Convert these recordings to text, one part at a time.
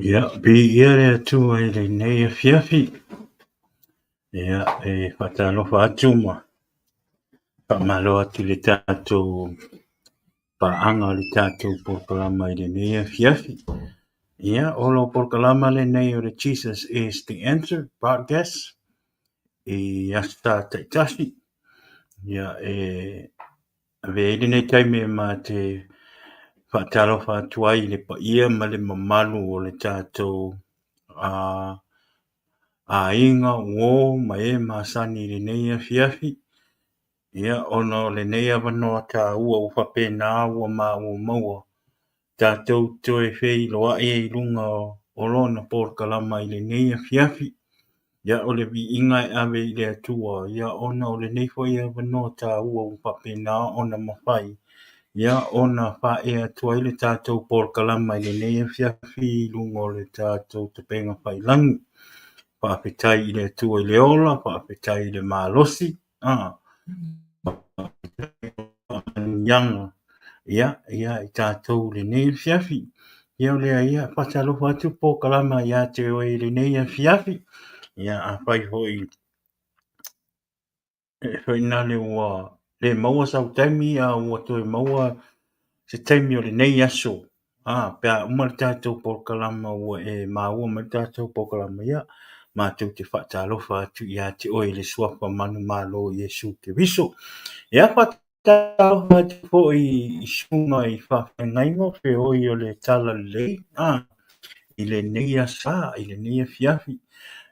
Ia, viia le Atua i lenei afiafi. Ia, e faatalofa atu ma faamalo atu i le tatou paaga o le tatou polokalama i lenei afiafi. Ia, o lau polokalama lenei o le Jesus is the Answer broadcast i Aso Sa taitasi. Ia, e Avea ai lenei taimi e ma te faatalofa atu ai i le paia ma le mamalu o le tatou aiga, uo ma e masani i lenei afiafi. Ia, ona o lenei avanoa taua ua faapena ua maua maua tatou toe feiloai ai i luga o lona polokalama i lenei afiafi. Ia, o le viiga e ave i le Atua, ia ona o lenei foi avanoa taua ua faapena ona mafai, ia ona faaea atu ai le tatou polokalama i lenei afiafi i luga o le tatou tapega faiilagi. Faafetai i le Atua i le ola, faafetai i le malosi, faamanuiaga ia ia i tatou i lenei afiafi. Ia o lea ia, faatalofa atu le polokalama ia te oe i lenei afiafi. Ia afai foi e foi nale ua le maua sau taimi a ua toe maua se taimi o lenei aso, pe a uma le tatou polokalama ua e maua mai le tatou polokalama, ia, matou te faatalofa atu ia te oe i le suafa manumalo o Iesu Keriso. Ia, faatalofa atu foi i susuga i faafeagaiga o feoi o le Talalelei, i lenei aso, i lenei afiafi.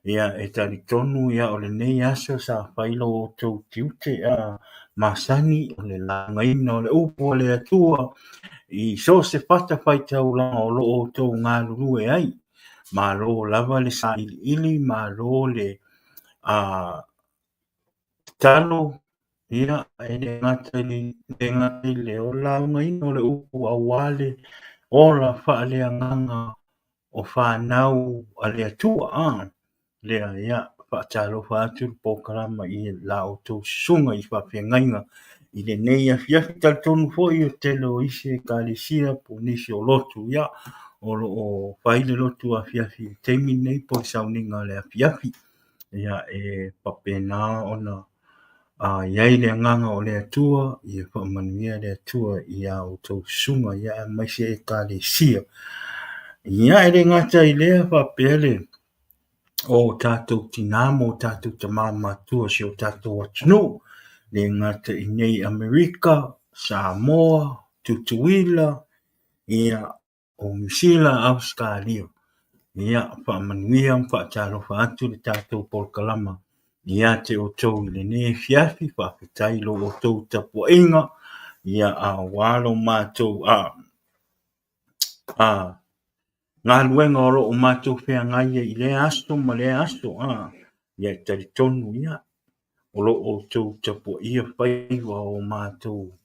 Ia, e talitonu ia o lenei aso sa fai lo outou tiute masani o le laugaina o le upu a le Atua i so o se fatafaitaulaga o lo o outou galulue ai. Malo lava le sailiili, malo le tatalo, ia, e le gata i le laugaina o le upu aua le ola faaleagaga o fanau a le Atua. Lea, ia, faatalofa atu le polokalama i la outou susuga i faafeagaiga i lenei afiafi. Talitonu foi o le tele o isi ekalesia po o nisi o lotu, ia, o lo o fai le lotu afiafi i le taimi lenei po o le sauniga o le afiafi. Ia, e faapena ona i ai le agaga o le Atua, ia faamanuia le Atua i a outou susuga, ia, aemaise ekalesia. Ia, e le gata i lea, faapea le o tatou tinā ma o tatou tamā matutua o si o tatou atunuu, le gata i nei Amerika, Samoa, Tutuila, ia, o Niu Sila, Ausetalia. Ia, faamanuia ma faatalofa atu le tatou polokalama ia te outou i lenei afiafi. Faafetai i lo outou tapuaiga, ia, aua lo matou galuega o lo o matou feagai ai i lea aso ma lea aso. Ia e talitonu ia, o lo o outou tapuaia faiva o matou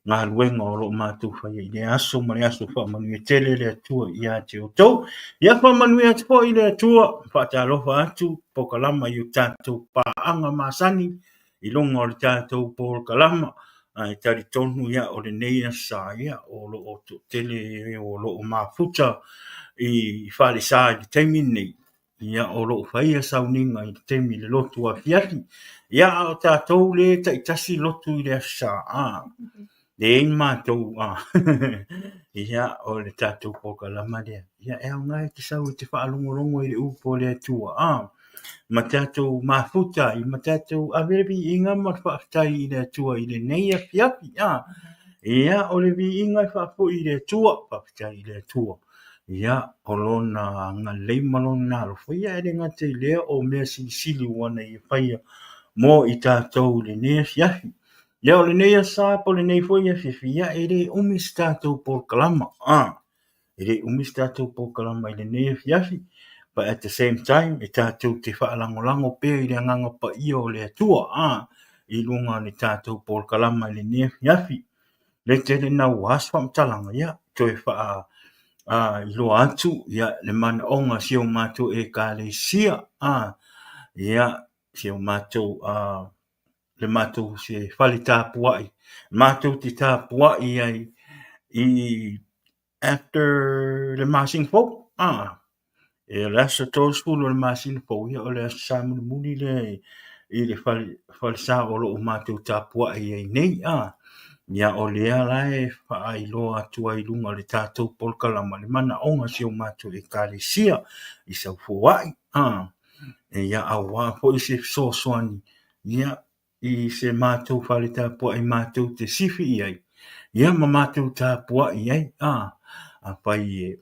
galuega o lo o matou faia i lea aso ma lea aso. Faamanuia tele le Atua ia te outou. Ia faamanuia atu foi le Atua, faatalofa atu polokalama i o tatou paaga masani i luga o le tatou polokalama. Ae talitonu ia o lenei Aso Sa ia o lo o toatele e o lo o mafuta i falesa i le taimi lenei, ia o lo o faia sauniga i le taimi i le lotu afiafi. Ia a o tatou le taitasi lotu i le Aso Sa, leai ni matou ia o le tatou polokalama lea. Ia e aoga e te sau e te faalogologo i le upu a le Atua, ma tatou mafuta ai, ma tatou ave le viiga ma le faafetai i le Atua i lenei afiafi. Ia, o le viiga e faafoi i le Atua, faafetai i le Atua. Ia, o lona agalelei ma lona alofa, ia e le gata i lea o mea silisili ua na ia faia mo i tatou i lenei afiafi. Ia, o lenei aso Sa po o lenei foi afiafi, ia e le umi se tatou polokalama. E le umi se tatou polokalama i lenei afiafi, but at the same time, e tatou te faalagolago pea i le agaga paia o le Atua, i luga o le tatou polokalama i lenei afiafi. Le tele naua se faamatalaga, ia, toe faa iloa atu ia le manaoga o si o matou ekalesia, ia, si o matou le matou se fale tapuai, matou te tapuai ai i after le masina fou. E o le aso 30 o le masina fou, ia o le aso Sa mulimuli lea i le falesa o lo o matou tapuai ai nei. Ia o lea la e faailoa atu ai i luga o le tatou polokalama le manaoga o si o matou ekalesia i sau foai. Ia aua foi se fesoasoani ia i se matou fale tapuai matou te sifi i ai, ia ma matou tapuai ai. Afai e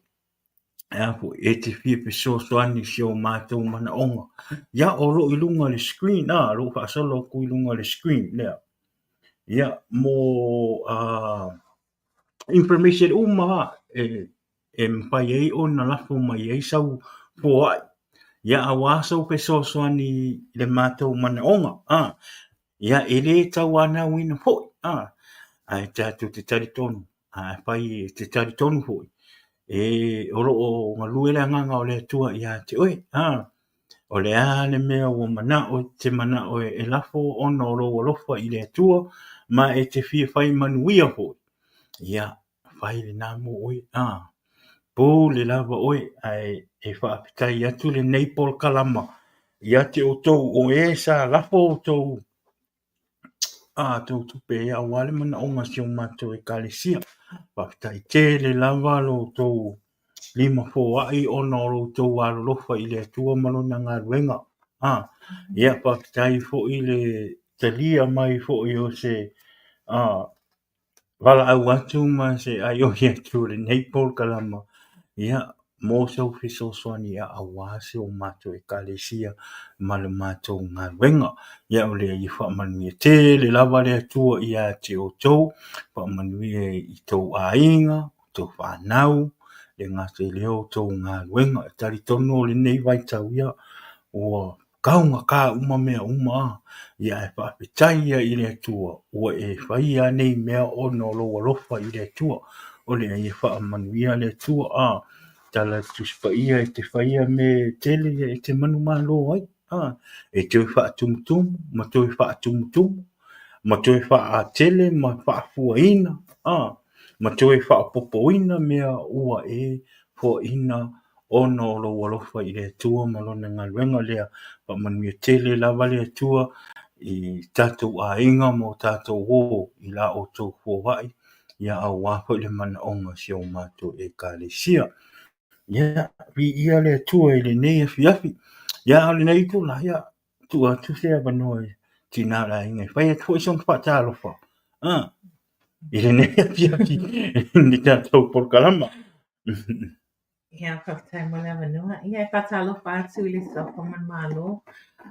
e te fia fesoasoani i si o matou manaoga, ia o lo o i luga o le screen, o lo o faasolo atu i luga o le screen lea. Ia, mo information uma e mafai ai ona lafo mai ai sau foai, ia aua sou fesoasoani i le matou manaoga. Ia, e le tauanauina foi, ae tatou te talitonu, afai e te talitonu foi, e o lo o galue le agaga o le Atua ia te oe. O le a le mea ua manao, te manao e lafo ona o lou alofa i le Atua, ma e te fia fai manuia foi, ia, fai lena mo oe. Pule lava oe, ae e faafetai atu lenei polokalama ia te outou o e sa lafo outou a tou tupe aua le manaoga o si o matou ekalesia. Faafetai tele lava lo outou lima foai ona o lo outou alolofa i le Atua ma lona galuega. Ia, faafetai foi le talia mai foi o se valaau atu ma se aioi atu o lenei polokalama, ia, mo sou fesoasoani aua si o matou ekalesia ma le matou galuega. Ia, o lea ia faamanuia tele lava le Atua ia te outou, faamanuia i tou aiga, tou fanau, le gata i lea o tou galuega. E talitonu o lenei vaitau ia, ua taugata uma mea uma, ia ae faafetai ia i le Atua ua e faia nei mea ona o lou alofa i le Atua. O lea ia faamanuia le Atua. Tala a le Tusi Paia e te faia mea tele ia e te manumalo ai. E toe faatumutumu ma toe faatumutumu ma toe faatele ma faafuaina, ma toe faaopoopoina mea ua e foaina ona o lou alofa i le Atua ma lona galuega lea. Faamanuia tele lava le Atua i tatou aiga ma o tatou uo i la outou foai, ia aua foi le manaoga o si o matou ekalesia. Ia, viia le Atua i lenei afiafi. Ia, a o lenei itula, ia, tuu atu se avanoa i tina o le aiga e fai atu foi sona faatalofa i lenei afiafi i le tatou polokalama. Ia, faafetai mo le avanoa. Ia, e faatalofa atu i le Suafa Manumalo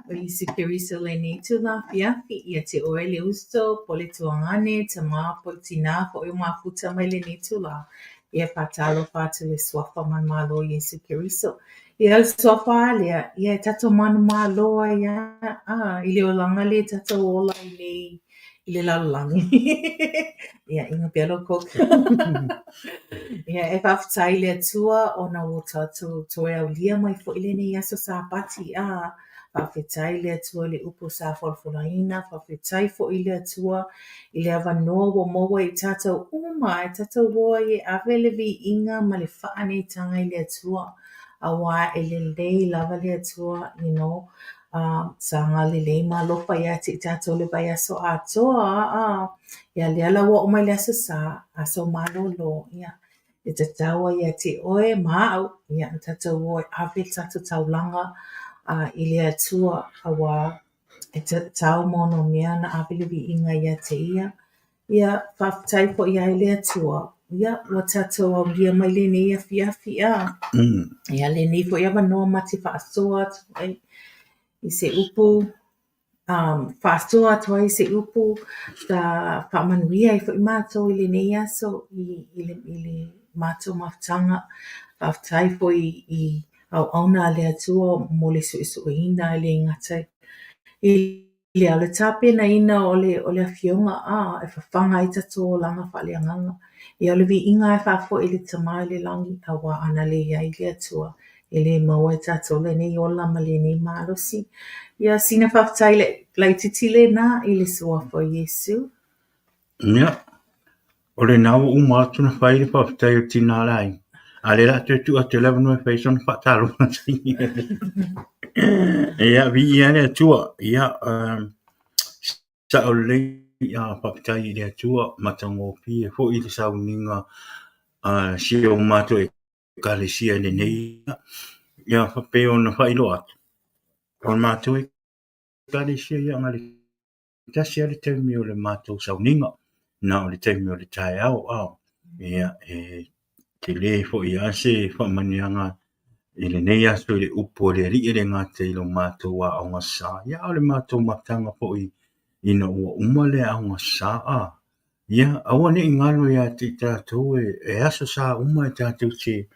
o Iesu Keriso i lenei itula afiafi. Ia te oe le uso, po o le tuagane, tama po o le tinā foi o mafuta mai lenei itula. Ia, e faatalofa atu i le Suafa Manumalo o Iesu Keriso. Ia, o le Suafa lava lea, ia e tatou manumalo ai lava i le olaga lea e tatou ola ai nei i le lalolagi. Ia, inu pea lou Coke. Ia, e faafetai i le Atua ona ua tatou toe aulia mai foi lenei aso Sapati. A, faafetai i le Atua i le upu sa folafolaina, faafetai foi i le Atua i le avanoa ua maua e tatou uma, e tatou o ai e ave le viiga ma le faaneetaga i le Atua. Aua e lelei lava le Atua, you know, sa agalelei ma alofa ia te i tatou le vaiaso atoa, ia lea la ua oo mai le aso Sa, aso malolo, ia, e tatau ai ia te oe ma au, ia, ona tatou o e ave le tatou taulaga i le Atua, aua e tatau ma onomea ona ave le viiga ia te Ia. Ia, faafetai foi i le Atua, ia, ua tatou aulia mai lenei afiafi, a. Ia, lenei foi avanoa ma te faasoa atu ai i se upu, faasoa atu ai i se upu sa faamanuia ai foi matou i lenei aso i le matou mafutaga. Faafetai foi i auauna a le Atua mo le suesueina e le gata i lea, o le tapenaina o le, o le afioga a, e fafaga ai tatou olaga faaleagaga. Ia o le viiga lava e faafoi i le Tama i le lagi, aua ana leai le Atua, e le maua e tatou lenei ola ma lenei malosi. Ia sina faafetai laitiiti lena i le suafa o Iesu. Ia, o lena ua uma atu ona fai le faafetai a le tina o le aiga. A lea o le a toe tuu atu i le avanoa e fai ai sona faatalofa. Ia, viia le Atua. Ia, sao lelei, faafetai i le Atua, matagofie foi le sauniga a si o matou Ekalesia i lenei, ia, pei ona faailoa atu, o le matou Ekalesia, ia, na o le tasi lava le taimi o le matou sauniga, na o le taimi o le taeao. Ia, e tele foi lava se faamanuiaga i lenei aso i le upu a le Alii, e le gata i lo matou aoga sa, ia, a o le matou mafutaga foi ina ua uma le aoga sa. Ia, aua ne i galo ia te i tatou e aso sa uma e tatou te,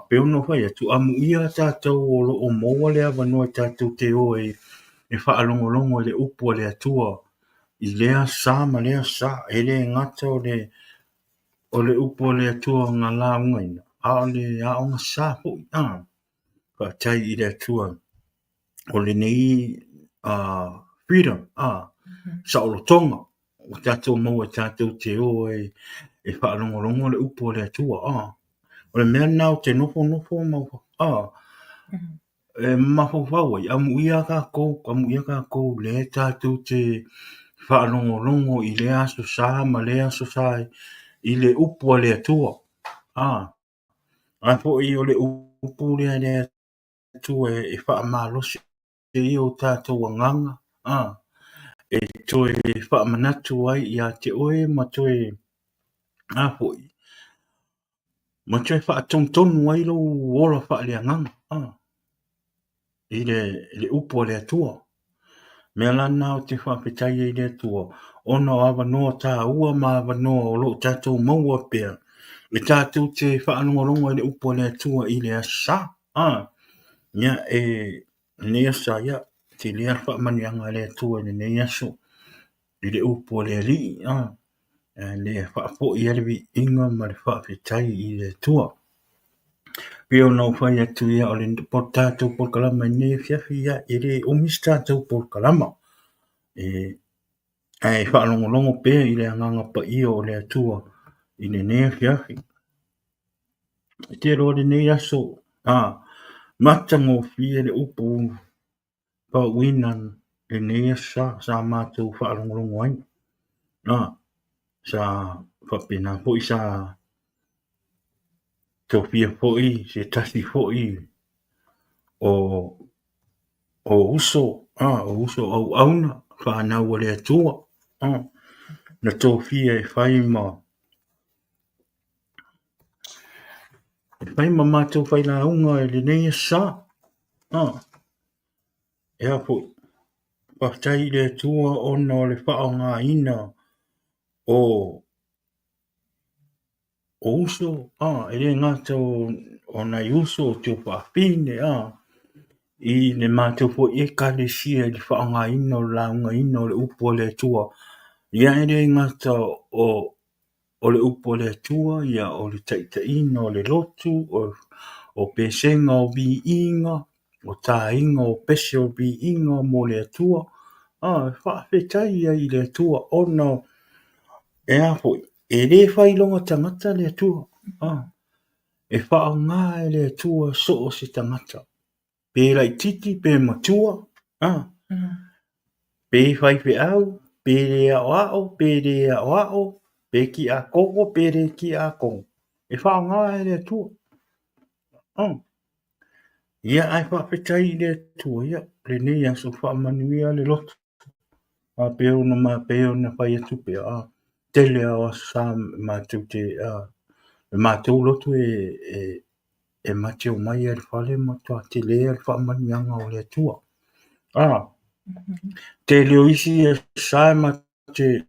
pei ona ou fai atu, amuia tatou o lo o maua le avanoa e tatou te o ai e faalogologo i le upu a le Atua i lea sa ma lea sa. E le gata o le o le upu a le Atua na laugaina, a o le aoga sa foi. Faafetai i le Atua o lenei freedom, saolotoga ua tatou maua e tatou te o ai e faalogologo le upu a le Atua. O le mea lena ou te nofonofo ma e mafaufau ai, amuia tatou, amuia tatou lea tatou te faalogologo i lea aso sa ma lea aso sa i le upu a le Atua. A foi o le upu lea a le Atua e faamalosi ai o tatou agaga, e toe faamanatu ai ia te oe ma toe a foi ma toe faatonutonu ai lou ola faaleagaga i le upu a le Atua. Mea la lena ou te faafetai ai i le Atua, ona o avanoa taua ma avanoa o lo o tatou maua pea, e tatou te faalogologo ai i le upu a le Atua i le aso sa. Ia, e lenei aso sa, ia, tele lava le faamanuiaga a le Atua i lenei aso, i le upu a le Alii, le faafoi ai le viiga ma le faafetai i le Atua. Pei ona ou fai atu ia, o le tatou polokalama i lenei afiafi, ia, e le umi se tatou polokalama. E, ae faalogologo pea i le agaga paia o le Atua i lenei afiafi. E te loa lenei aso, matagofie le upu pauina lenei aso sa, sa matou faalogologo ai. Sa faapena foi sa tofia foi se tasi foi o uso, o uso auauna, fanau a le Atua, na tofia e fai ma matou failauga i lenei aso sa. E a foi, faafetai i le Atua ona o le faaaogaina o uso, e le gata o nai uso o tuafafine, i le matou foi Ekalesia i le faaaogaina o le laugaina o le upu a le Atua. Ia e le gata o le upu a le Atua, ia o le taitaiina o le lotu, o pesega o viiga, o taina o pese o viiga mo le Atua. Faafetai ai i le Atua ona e a foi, e le failoga tagata le Atua. E faaaoga e le Atua so o se tagata, pe laitiiti pe matua, pe faifeau, pe le aoao, pe le aoao, pe tiakono, pe le tiakono, e faaaoga e le Atua. Ia, ae faafetai i le Atua, ia, lenei aso faamanuia le lotu. Pei ona fai atu pea, tele lava o aso sa matou te, le matou lotu e mate omai lava i le fale ma matua tele le faamanuiaga o le Atua. Tele o isi aso sa e mate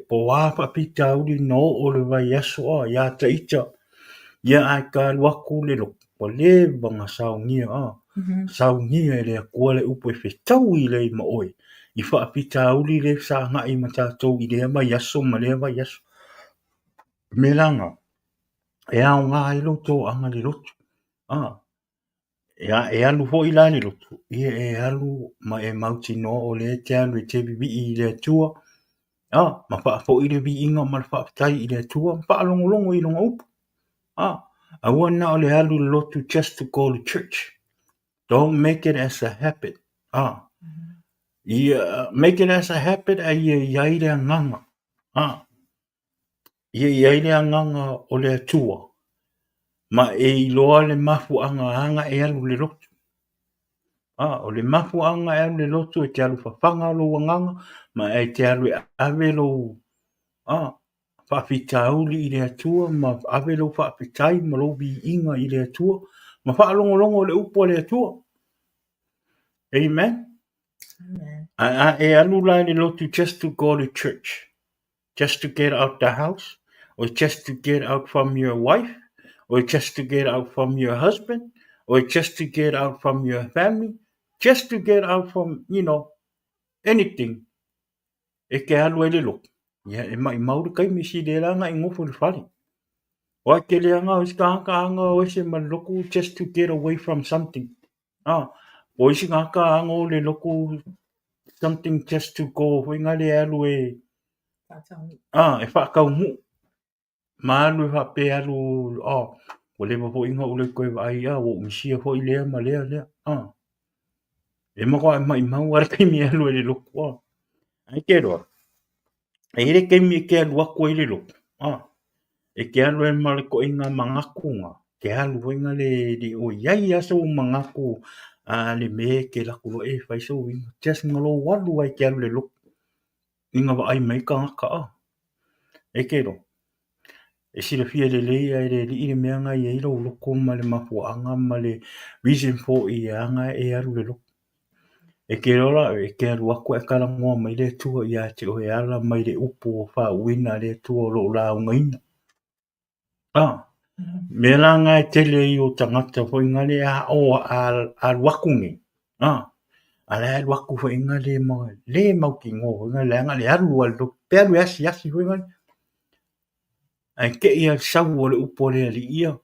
po o a faafitauli na oo le vaiaso ia ita, ia ae ta alu atu le lotu, ua leva na saunia, saunia e le Atua le upu e fetaui lea ma oe i faafitauli le fesagai ma tatou i lea vaiaso ma lea vaiaso. Mea la na, e aoga ai lou toaga i le lotu. E alu foi la le lotu, ia e alu ma e mautinoa o lea e te alu e te vivii i le Atua. A, ma faafoi le viiga ma le faafetai i le Atua ma faalogologo i Lona upu. A, aua na o le alu i le lotu just to go to church. Don't make it as a habit. A, ia, make it as a habit a ia i ai le agaga. A, ia i ai le agaga o le Atua ma e iloa le mafuaaga aga e alu i le lotu. A, o le mafuaaga e alu i le lotu e te alu fafaga lou agaga ma e te alu e ave lou a, faafitauli i le Atua ma ave lou faafetai ma lou viiga i le Atua ma faalogologo i le upu a le Atua. Amen. Amen. Ae a e alu la i le lotu just to go to church, just to get out the house, or just to get out from your wife, or just to get out from your husband, or just to get out from your family, just to get out from, you know, anything, e ke alu ai le lotu. Ia, e maʻimau le taimi si le la na i nofo i le fale. Oa ke leaga o isi tagata aga o ese ma le lotu just to get away from something. Ah, o isi tagata aga o le lotu something just to go foi na le alu e ah, e faataunuu ma alu e faapea alu oh, ua leva foi na ou le toe vaai ah, ua ou misia foi lea ma lea lea ah. E matua maʻimau lava le taimi e alu ai i le lotu ah. Ae ke loa, e i ai le taimi e te alu atu ai i le lotu ah, e te alu ai ma le toʻaiga manatu na, te alu foi na le le o i ai lava sou manatu a le mea e te alu atu loa e fai sou uiga, just na lou alu lava e te alu i le lotu ina vaai mai tagata ah. E te iloa, e silafia lelei lava e le Alii le mea na i ai lou loto ma le mafuaaga ma le reason foi e aga e alu i le lotu. E te iloa la e te alu atu ae talanoa mai le Atua ia te oe e ala mai le upu o faauuina a le Atua o lo o laugaina. Ah, mea la na e tele ai o tagata foi na le a o a alu atu nei, ah, a la e alu atu foi na le ma le mautinoa foi na leaga le alu lava i le lotu, pe alu e asiasi foi na le. Ae te i a le sau o le upu a le Alii ia.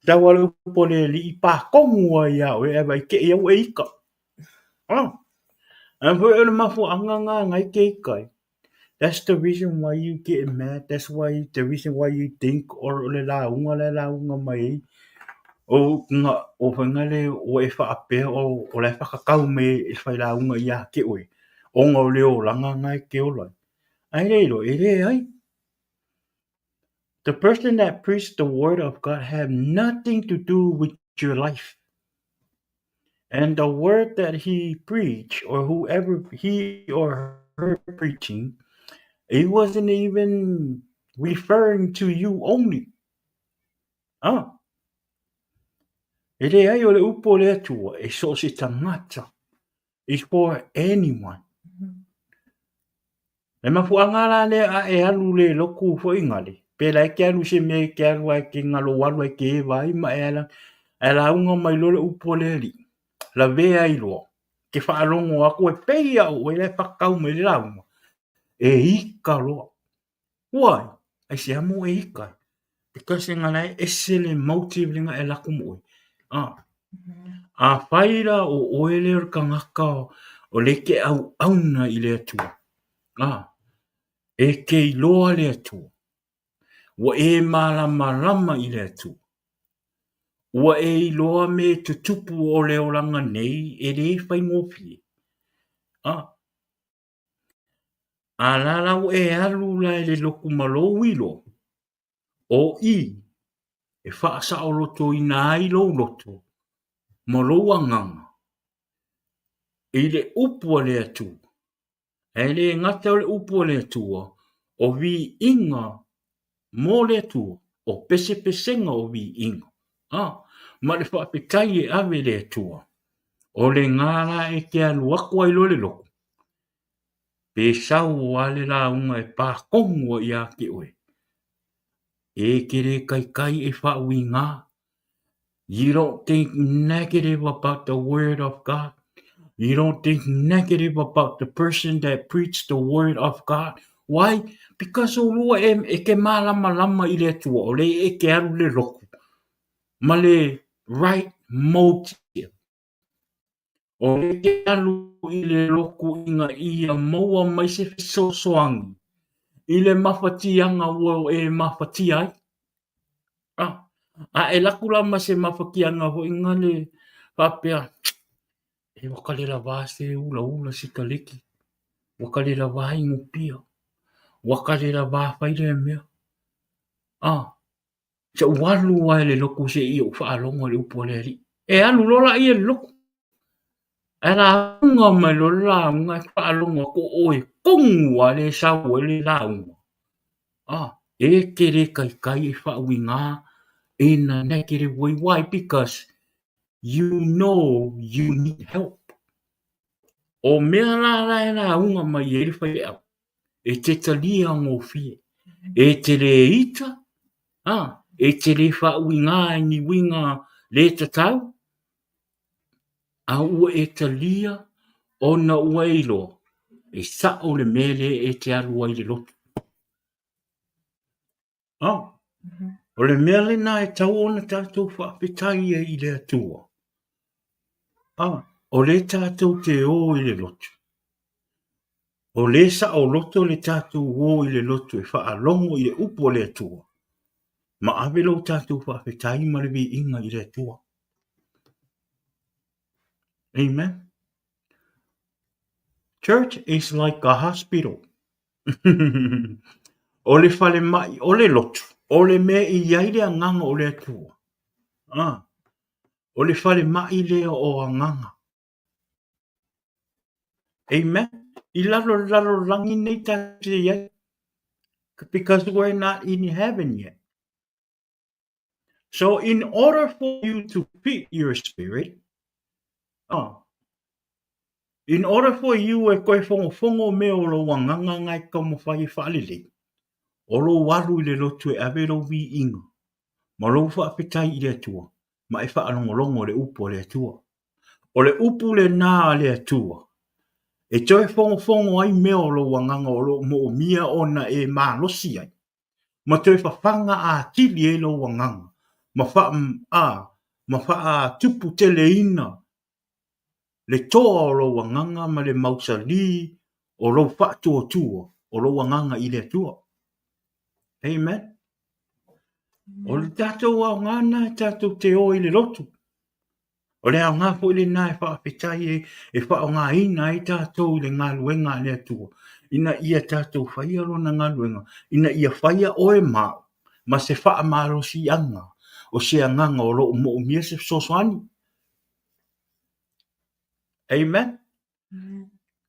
Sau a le upu a le Alii pa tonu lava ia oe ae vaai te i au e ika. Ah, ae foi o le mafuaaga na na e te ika ai. That's the reason why you get mad, that's why the reason why you think or o le lauga la e lauga mai ai o na o foi na le ua e faapea o o la e whakatau mai e le failauga ia te oe ona o le olaga na e te ola ai. Ae le iloa, e leai. The person that preached the word of God have nothing to do with your life. And the word that he preached, or whoever he or her preaching, it wasn't even referring to you only. Ah. E leai o le upu o le Atua e so o se tagata. It's for anyone. Le mafuaaga la lea a e alu le lotu foi gale, pe la e te alu se mea e te alu ai te ngalo alu ai te eva ai ma e ala, ae lauga mai loa le upu a le Alii, lavea ai loa, te faalogo atu e pei a o oe la e whakatau mai le lauga, e ika loa. Why? Aisea mo e ika ai? Because e ngala e ese le motive lenga e lako mo oe. Ah. Afai la o oe lea o le tagata o le ke auauna i le Atua, ah, e ke iloa le Atua, ua e malamalama i le Atua, ua e iloa me tutupu o le olaga nei e le faigofie, ah, A la la ua e alu la i le lotu ma lou iloa, o i e faasaolotoina ai lou loto ma lou agaga i le upu a le Atua. Ae le gata o le upu a le Atua, o viiga mo le Atua, o pesepesega o viiga, a, ma le faafetai e ave i le Atua. O lena la e te alu atu ai loa i le lotu, pe sau lava le lauga e pa tonu ai ia te oe, e te le taitai e faauiga. You don't think negative about the word of God. You don't think negative about the person that preached the word of God. Why? Because o lua e, e te malamalama i le Atua, o le e te alu le lotu ma le right motive. O le te alu i le lotu ina ia maua mai se fesoasoani i le mafatiaga ua e mafatia ai. Ah, a e alu atu la ma se mafatiaga foi nale faapea, e ua ka le lavā se ulaula sikaleki, ua ka le lavā inu pia, ua ka le lavā fai lea mea. Ah, se i ou alu lava i le lotu se i ou faalogo i le upu a le Alii. E alu loa laia i le lotu. Ae lauga mai loa le lauga e faalogo atu o oe tonu lava lea e sau ai le lauga. Ah, e te le taitai e faauiga in a negative way. Why? Because you know you need help. O mea la la e lauga mai ai le faifeau, e te talia gofie, e te le ita, a, e te le faauiga i ni uiga le tatau, a ua e talia ona ua e iloa, e sao le mea lea e te alu ai i le lotu. A, o le mea lena e tatau ona tatou faafetai ai i le Atua. A, o lea tatou te o i le lotu. O lea saoloto le tatou o i le lotu e faalogo i le upu a le Atua ma ave lo tatou faafetai ma le viiga i le Atua. Amen. Church is like a hospital. O le falemai, o le lotu, o le mea e i ai le agaga o le Atua. Ah, o le falemai lea o agaga. Amen. I lalo i le lalolagi nei tatou te i ai. Because we're not in heaven yet. So in order for you to fit your spirit, in order for you e toe fogofogo mea o lou agaga na e taumafai e faalelei, o lou alu i le lotu e ave lou viiga ma lou faafetai i le Atua ma e faalogologo i le upu a le Atua. O le upu lena a le Atua e toe fogofogo ai mea o lou agaga o lo o moomia ona e malosi ai ma toe fafaga atili ai lou agaga ma faa, a, ma faatuputeleina le toa o lou agaga ma le mausali o lou faatuatua o lou agaga i le Atua. Amen. O le tatou aoga lena e tatou te o i le lotu. O le aoga foi lena e faafetai ai, e faaaogaina ai tatou i le galuega a le Atua, ina ia tatou faia Lona galuega, ina ia faia oe ma au ma se faamalosiaga o se agaga o lo o moomia se fesoasoani. Amen.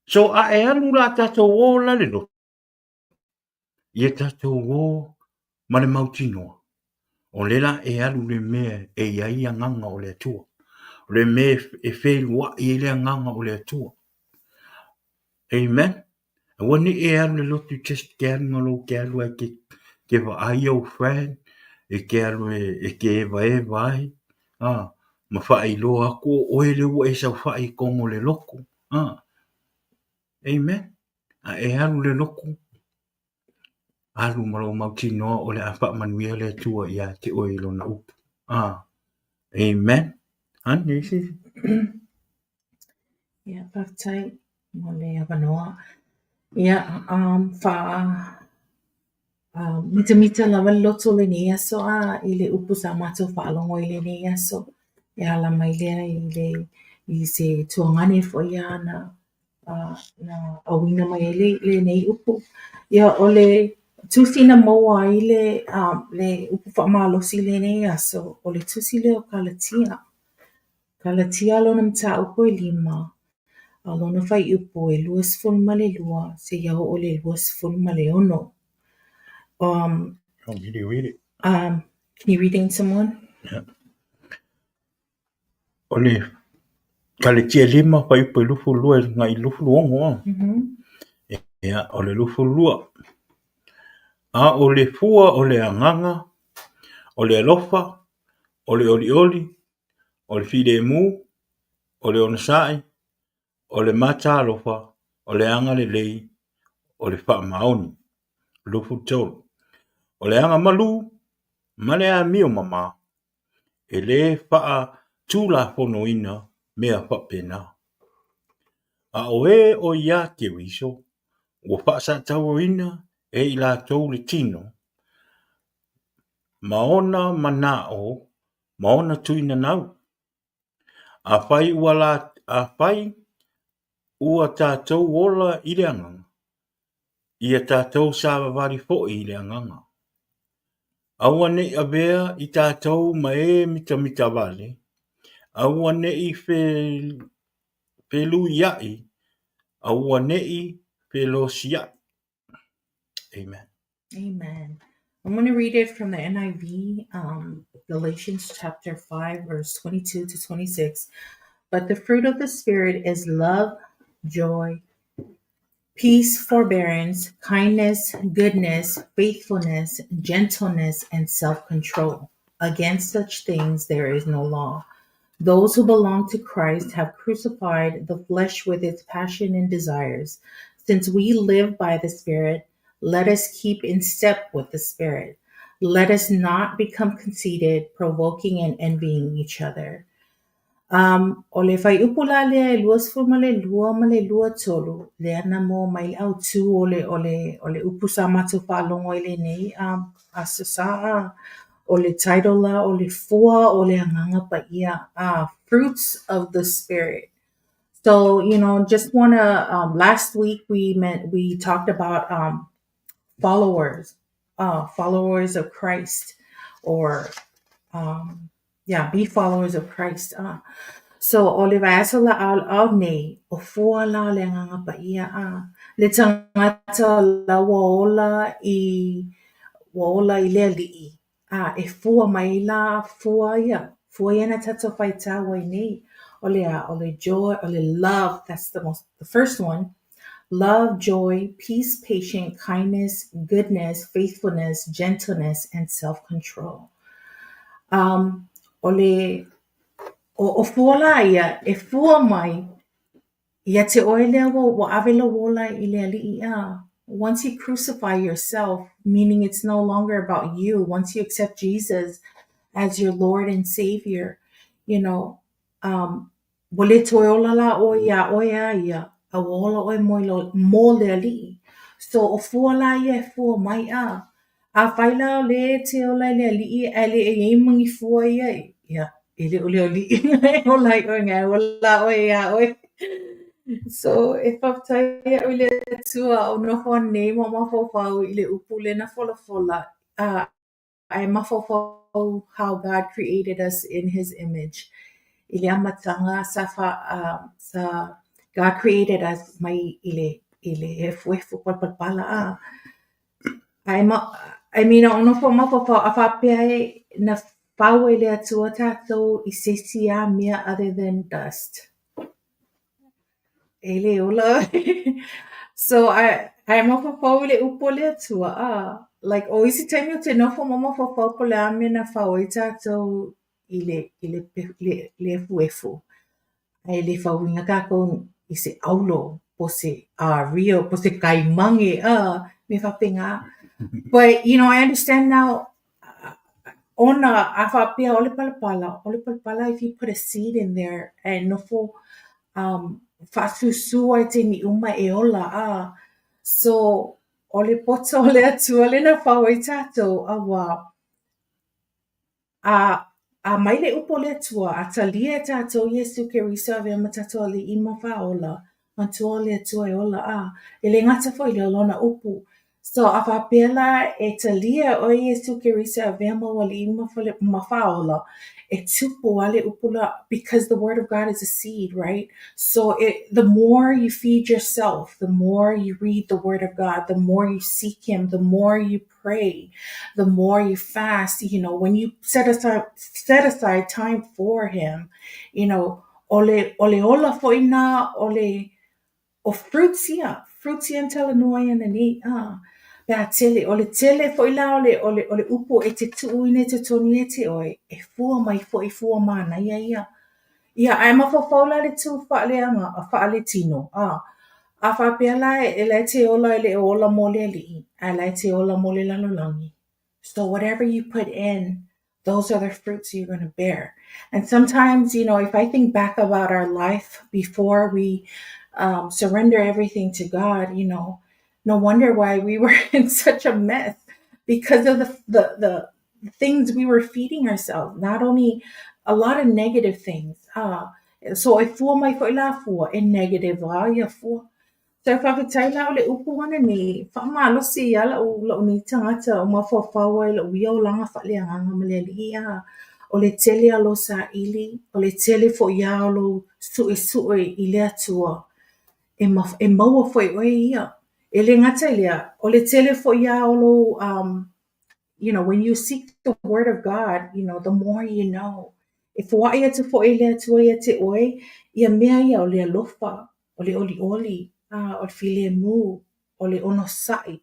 So a e alu la tatou o la le lotu, ia tatou o ma le mautinoa, o lea la e alu le mea e i ai agaga o le Atua, o le mea e feluai ai le agaga o le Atua. Amen. Aua ne i e alu le lotu just ke alu na lou ke alu ai ke, ke vaai ou friend, e ke alu e, e ke evaeva ai, ah, ma faailoa atu o oe lea ua e saofai i totonu o le lotu. Ah. Amen. A e alu le lotu, alu ma lou mautinoa o le a faamanuia le Atua ia te oe i lona upu. Ah. Amen. Ani isi. Ia, faafetai mo le avanoa. Ia, um, fa mitamita lava le loto o lenei aso a i le upu sa matou faalogo i lenei aso. E ala mai lea i le i se tuagane foi ia na na auina mai ai lenei upu. Ia o le tusi na maua ai le le upu faamalosi i lenei aso, o le tusi lea o Kalatia. Kalatia lona mataupu e lima, a lona fuaiupu e 22 seia oo i le 26. Want me to read it? Can you read it in Samoan? Yeah. O le Kalatia lima fuaiupu e 22 agai i le 26 a. Ia, o le 22. A o le fua o le agaga, o le alofa, o le olioli, o le filemu, o le onosai, o le matalofa, o le agalelei, o le faamaoni. 23. O le aga malū ma le amio mamā, e le faatulafonoina mea faapena. A o e o iā Keriso, ua faasatauaina e i latou le tino, ma ona manao ma ona tuinanau. Afai ua la, afai ua tatou ola i le Agaga, ia tatou savavali foi i le Agaga. Aua ne i avea i tatou ma e mitamitavale, aua ne i feluiaʻi, aua ne i felosiaʻi. Amen. Amen. I'm going to read it from the NIV, um, Galatians chapter 5, verse 22 to 26. But the fruit of the Spirit is love, joy, peace, forbearance, kindness, goodness, faithfulness, gentleness, and self control. Against such things there is no law. Those who belong to Christ have crucified the flesh with its passion and desires. Since we live by the Spirit, let us keep in step with the Spirit. Let us not become conceited, provoking and envying each other. Um, o le fuaiupu la lea e 22 ma le 23, lea na maua mai le autū o le, o le, o le upu sa matou faalogo ai lenei um, Aso Sa, a o le title la o le Fua o le Agaga Paia, uh, Fruits of the Spirit. So, you know, just want to, um, last week we met, we talked about um, followers, uh, followers of Christ, or um, yeah, be followers of Christ. Uh. So, o le vaiaso la ao, ao nei, o fua la o le Agaga Paia, a. Le tagata la ua ola i, ua ola i le Alii, a, e fua mai la fua ia, fua ia na tatou faitau ai nei. O le a, o le joy, o le love, that's the most, the first one. Love, joy, peace, patience, kindness, goodness, faithfulness, gentleness, and self-control. Um, o le, o, o fua la ia, e fua mai Ia te oe lea ua, ua ave lou ola i le Alii, a. Once you crucify yourself, meaning it's no longer about you, once you accept Jesus as your Lord and Savior, you know, um, ua le toe ola la ʻoe iā ʻoe a ia, a ua ola ʻoe mo, lo, mo le Alii. So, o fua la ia e fua mai, a. Afai la o lea e te ola i le Alii ae le i ai ma ni fua ia, ia, e le o le Alii e ola ai ʻoe ae ola ʻoe iā ʻoe. So, e faafetai au i le Atua o noho nei ma mafaufau i le upu lea na folafola, a ae mafaufau how God created us in His image. I le amataga sa fa, uh, sa God created us mai i le, i le efuefu palapalapala a. Ae ma, I mean, o nofo mafaufau a faapea e na fau e le Atua tatou i se isi a mea other than dust. E le ola. So, I, ae mafaufau i le upu a le Atua, a, like, o isi taimi ou te nofo ma mafaufau po o le a mea na fau ai tatou i le, i le, le, le efuefu. Ae le fauina tatou i se aulo, po se ario, po se kaimage, uh, mea faapena. But, you know, I understand now, ona a faapea o le palapala, o le palapala if you put a seed in there, e nofo um, faasusu ai taimi uma e ola, a. So, o le poto o le Atua lea na fau ai tatou, auā, A, a mai le upu o le Atua, a talia e tatou Iesu Keriso e avea ma tatou Alii ma Faaola, manatua o le Atua e ola, a, e le gata foi i lea o Lona upu. So, a faapea la e talia e oe Iesu Keriso e avea ma ou Alii ma, ma Faaola, e tupu a le upu la, because the word of God is a seed, right? So it, the more you feed yourself, the more you read the word of God, the more you seek Him, the more you pray, the more you fast, you know, when you set aside, set aside time for him, you know, o le, o le ola foi na, o le, o fruits ia, fruits ia na talanoa ai ananei, ah. Pe a tele, o le tele foi la o le, o le, o le upu e te tuuina i totonu ia te oe, e fua mai foi fua manaia ia. Ia, ae mafaufau la le tū faaleaga, faaletino, ah. A faapea la e la e te ola e le o ola mo le Alii, ae la e te ola mo le lalolagi. So whatever you put in, those are the fruits you're going to bear. And sometimes, you know, if I think back about our life before we um, surrender everything to God, you know, no wonder why we were in such a mess because of the, the, the things we were feeding ourselves, not only a lot of negative things. Uh, so e fua mai fo'i la fua, e negative a ia fua. So e faafetai la o le upu ananei, faamalosi ai lava lou, lou nei tagata o mafaufau ai i lou ia olaga faaleagaga ma le Alii a. O le tele a lou saili, o le tele foi a o lou suesue i le Atua, e, e maua foi e oe ia. E le gata i lea, o le tele foi a o lou um, you know, when you seek the word of God, you know, the more you know. E foaʻi atu foi le Atua ia te oe, ia mea ia o le alofa, o le olioli, a, o le filemu, o le onosai.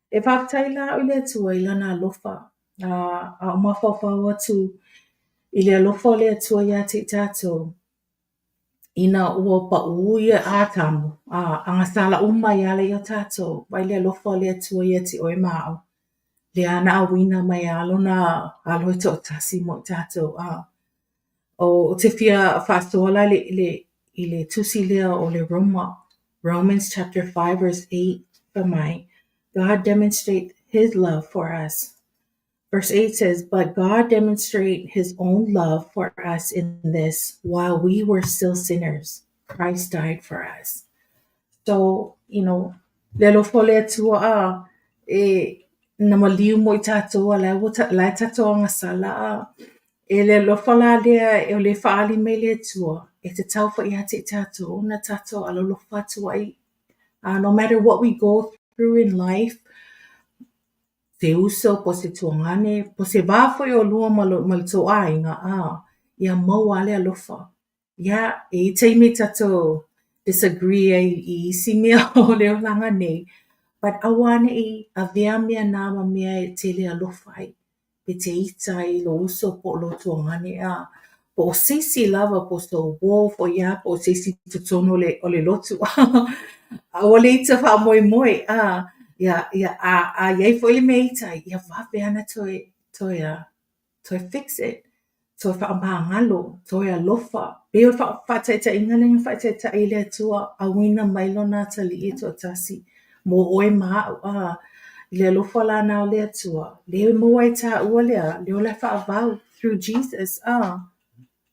E faafetai la au i le Atua i Lana alofa, a, a o mafaufau atu i le alofa o le Atua ia te i tatou, ina ua paʻū ia Atamu, a agasala uma ai lava lea o tatou, vaai le alofa o le Atua ia te oe ma au. Lea na auina mai a lona alo e toatasi mo i tatou, a. Ou te fia faasoa la i le, i le tusi lea o le Roma, Romans chapter 5 verse 8, fai mai, God demonstrate his love for us. Verse 8 says, But God demonstrate his own love for us in this, while we were still sinners, Christ died for us. So, you know, le alofa o le Atua a, e na maliu mo i tatou a la e ua la e tatou agasala a. E le alofa la lea o le faaali mai le Atua, e tatau foi ia te i tatou ona tatou alolofa atu ai. Uh, no matter what we go through in life, se uso, po o se tuagane, po o se va foi o lua ma lo, ma le tou aiga, a, ia maua lava le alofa. Ia, e i ai taimi tatou disagree ai i isi mea o le olaga nei, but aua ne i avea mea na ma mea e te le alofa ai. Pe te ita ai i lou uso po o lou tuagane a, po o se isi lava po o sou uō foi a, po o se isi i totonu o le, o le lotu aua le ita faamoemoe a, ia, ia, a, a i ai foi le mea e ita ai, ia vave lava ona toe, toe a, toe fix it, toe faamagalo, toe alofa. Pei o le faataitaiga lea na faataitai ai le Atua, auina mai Lona atalii e toatasi mo oe ma aʻu, a, i le alofa la na o le Atua, lea e maua ai taua le a, le ola faavau through Jesus, a.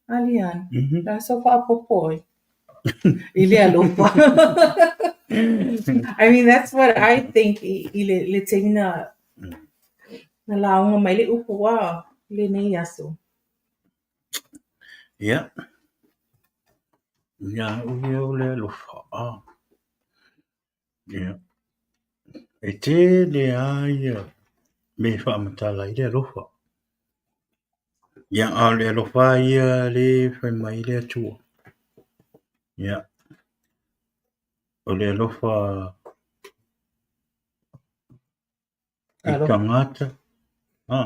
A Leon, mm -hmm. la sau faaopoopo oe i le alofa. I mean, that's what I think i, i le, le taimi na, na lauga mai le upu a lenei aso. Ia. Ia au ia o le alofa. Ah. Ia. E tele a ia me faamatala ai le alofa. Ia, a o le alofa ia le fai mai le Atua. Ia. O le alofa i tagata, a,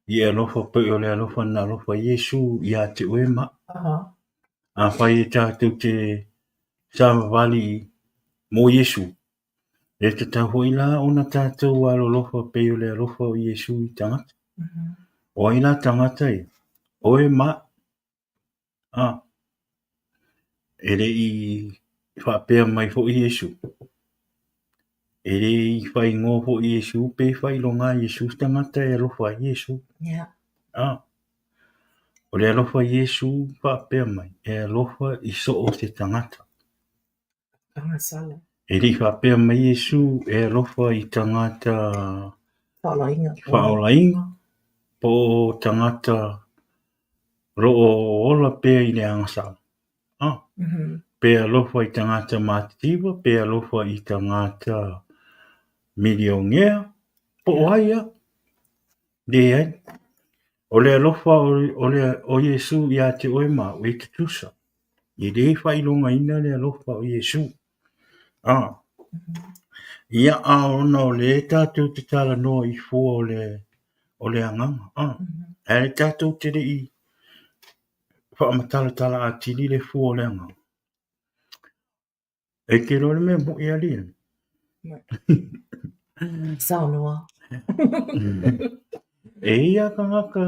i e alofa pei o le alofa na alofa Iesu ia te oe ma au. Afai e tatou te savavali mo Iesu, e tatau foi la ona tatou alolofa pei o le alofa o Iesu i tagata. O ai la tagata ia? Oe ma au. A, e le i faapea mai foi Iesu, e le i faaigoa foi Iesu pe faailoga Iesu se tagata e alofa ai Iesu. Yeah. A, o le alofa Iesu faapea mai, e alofa i soo se tagata. E le i faapea mai Iesu e alofa i tagata faaolaina po o tagata o lo o ola pea i le agasala. Pe alofa i tagata matitiva, pe alofa i tagata milionea, po o ai lava. Leai. O le alofa o Iesu ia te oe ma au e tutusa. E le faailogaina le alofa o Iesu. A, ia a ona o lea tatou te talanoa i fua o le, o le agaga. A, ae tatou te le i faamatalatala atili le fua o le agaga. E te iloa le mea moʻi a Liam? Saunoa. E ia tagata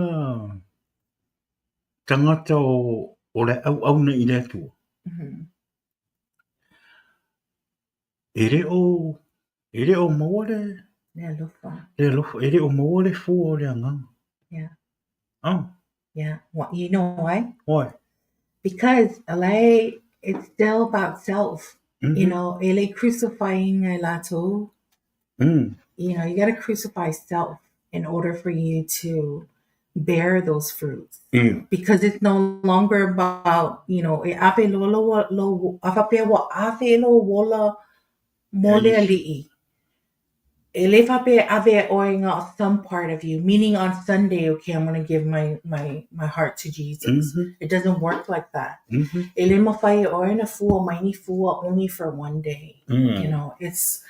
tagata o, o le auauna i le Atua. E le o, e le o maua le... Le alofa. Le alofa, e le o maua le fua o le agaga. Yeah. Oh. Yeah. Well, you know why? Why? Because alai, it's still about self. Mm -hmm. You know, e le crucifying e lātou. You know, you got to crucify self in order for you to bear those fruits. Because it's no longer about, you know, e ave loa lo, lo, a faapea ua ave lou ola mo le Alii. E le faapea ave e oe na o some part of you, meaning on Sunday, okay, I'm going to give my, my, my heart to Jesus. It doesn't work like that. E le mawhai e oe na fua mai ni fua only for one day. You know, it's,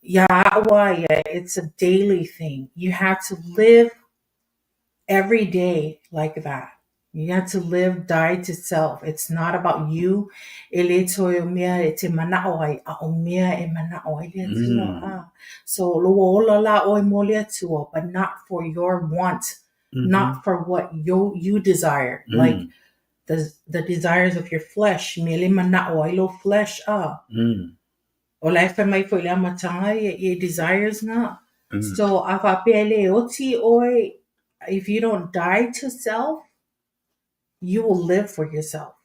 yeah, yeah, it's a daily thing. You have to live every day like that. You have to live, die to self. It's not about you. E le toe o mea e te mana'o ai, a o mea e mana'o ai le Atua. Ah. So, lou ola la oe mo le Atua, but not for your want, not for what you desire. Like the desires of your flesh, mea le mana'o ai lo flesh, ah. O la e fai mai foi le amataga i desires ngā. So, a faapea e le oti oe, if you don't die to self, you will live for yourself,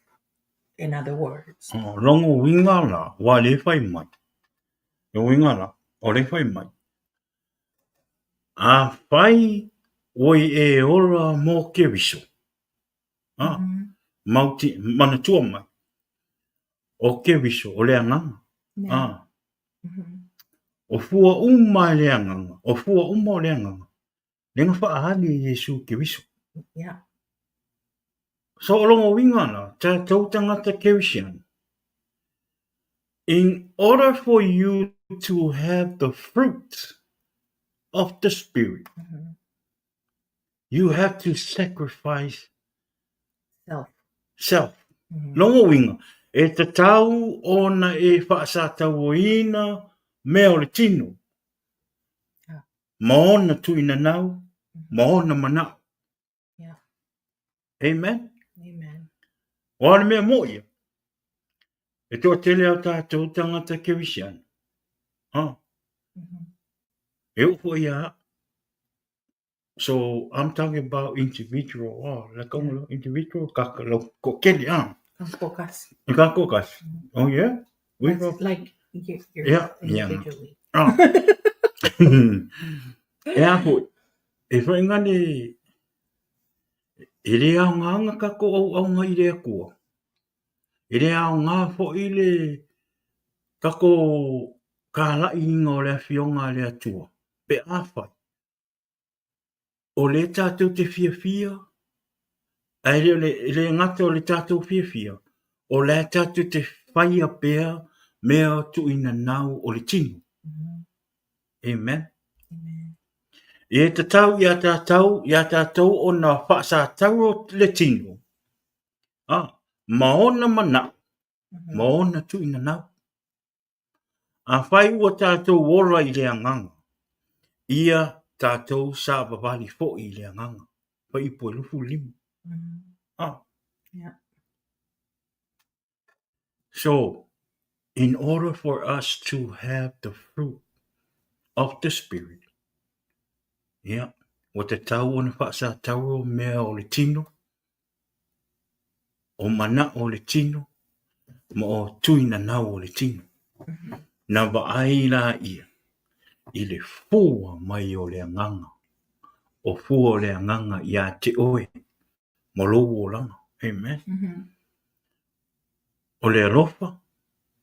in other words. Oh, longa uiga la, ua le fai mai. Longa uiga la, o le fai mai. Afai oe e ola mo Keriso, ah, mau ti, manatua mai, o Keriso, o le agaga. Ah. O fua uma e le agaga, o fua uma o le agaga, le na faaali e Iesu Keriso. Yeah. So o longa uiga la, tatou tagata Kerisiano, in order for you to have the fruit of the Spirit, you have to sacrifice Self. Self. Longa uiga, e tatau ona e faasatauaina mea o le tino, ma ona tuinanau, ma ona manao. Yeah. Amen. Amen. O a le mea moʻi ia, e toatele a tatou tagata Kerisiano. Ha. E oo foi ia au. So I'm talking about individual, oh, like yeah. individual ka lau ko kele ah. Ka ko kasi. Ka ko kasi. Oh yeah. We go like you, you're yeah, yeah. individually. Ah. E a foi, e whai ngane, e le aoga ka ko auaunga i le Atua. E le aoga foi le kako kālaʻiina o le afioga a le Atua, pe afai, o le tatou te fiafia, ae le o le, e le gata o le tatou fiafia, o la e tatou te faia pea mea tuuina nau o le tino. Amen. E tatau iā tatou, iā tatou ona faasatauro le tino, ah, ma ona manao, ma ona tuuina nau. Afai ua tatou ola i le agaga, ia tatou savavali foi i le agaga. Fuaiupu e 25. Ah. Yeah. So, in order for us to have the fruit of the Spirit, yeah, ua tatau ona faasatauro mea o le tino, o manao o le tino, ma o tuinanau o le tino. Na vaai laia i le fua mai o le agaga, o fua o le agaga iā te oe ma lou olaga. Amen. O le alofa,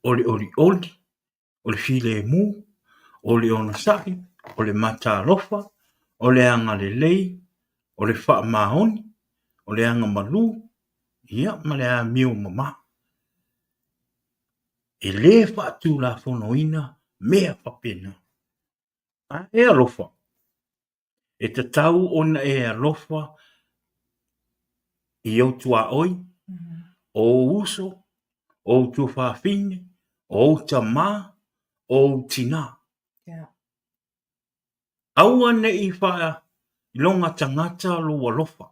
o le olioli, o le filemu, o le onosai, o le mataalofa, o le agalelei, o le faamaoni, o le agamalu, ia ma le amio mama. E le faatulafonoina mea faapena. A e alofa, e tatau ona e alofa i ou tuaoi, o ou uso, o ou tuafafine, o ou tamā, o ou tinā. Yeah. Aua neʻi faailoga tagata lou alofa.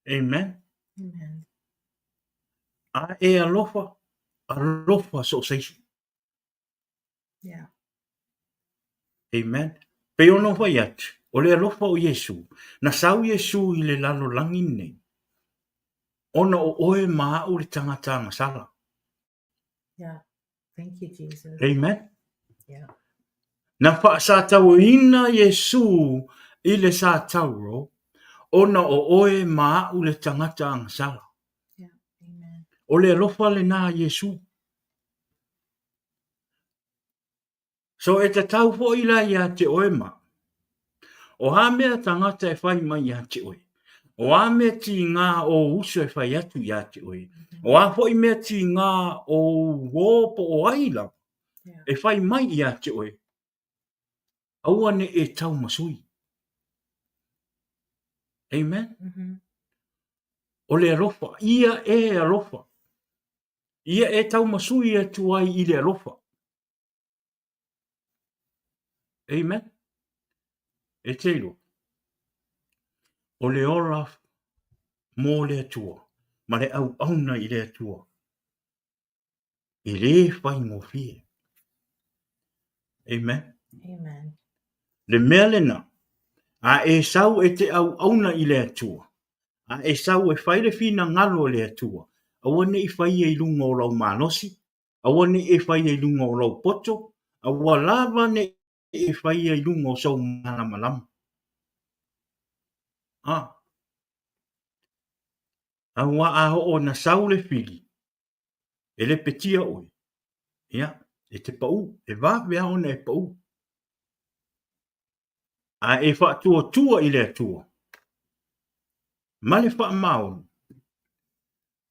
Amen. Amen. A e alofa, alofa so o se isi. Yeah. Amen. Pei ona ou fai atu, o le alofa o Iesu, na sau Iesu i le lalolagi lenei, ona o oe ma a'u le tagata agasala. Yeah. Thank you, Jesus. Amen. Yeah. Na faasatauaina Iesu i le satauro, ona o oe ma a'u le tagata agasala. Yeah. Amen. O le alofa lena a Iesu. So e tatau foi la ia te oe ma. O a mea tagata e fai mai ia te oe? O a mea tīgā ō uso e fai atu ia te oe? O a foi mea tīgā ō uō po o ai lava e fai mai ia te oe? Aua ne e taumasui. Amen? O le alofa, ia e alofa. Ia e taumasui atu ai i le alofa. Amen. E te iloa, o le ola mō le Atua, ma le auauna i le Atua, e lē faigofie. Amen. Amen. Le mea lena, a e sau e te auauna i le Atua, a e sau e fai le finagalo o le Atua, aua ne i faia i luga o lau malosi, Aua ne i e faia i luga o lou poto, aua lava ne i e faia i luga o sou malamalama. A. Aua a oo na sau le fili, e lepetia oe, ia, e te paʻū, e vave lava ona e paʻū. A e faatuatua i le Atua, ma le faamaoni,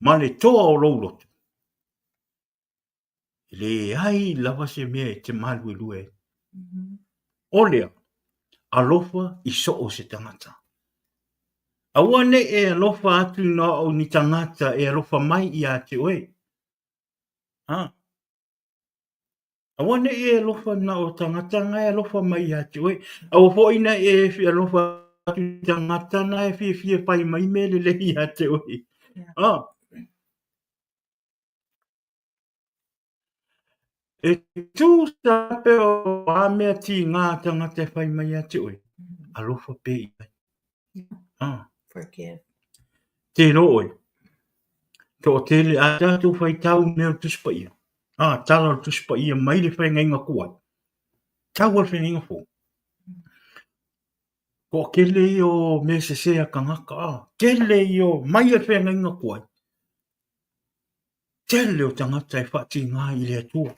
ma le toa o lou loto, e leai lava se mea e te māluelue ai. O lea, alofa i so o se tagata. Aua ne i e alofa atu na o ni tagata e alofa mai ia te oe. Ha? Aua ne i e alofa na o tagata na e alofa mai ia te oe. Aua foi ne i e alofa atu i tagata na e fiafia fai mai mea lelei ia te oe. Ah. E tū sa pe o a mea tī ngā tangata e whai mai ia te oe. Alofa pe i ai. Ah. Forgive. Tērō oe. Toatele a tātou whai tau mea o Tusi Paia. Ah, tala o Tusi Paia mai le whaingainga kuai. Tau o le whaingainga fō. Ko kele i o me se se a kangaka. Ah, kele i o mai le whaingainga kuai. Tele o tangata e whati ngā i le atua.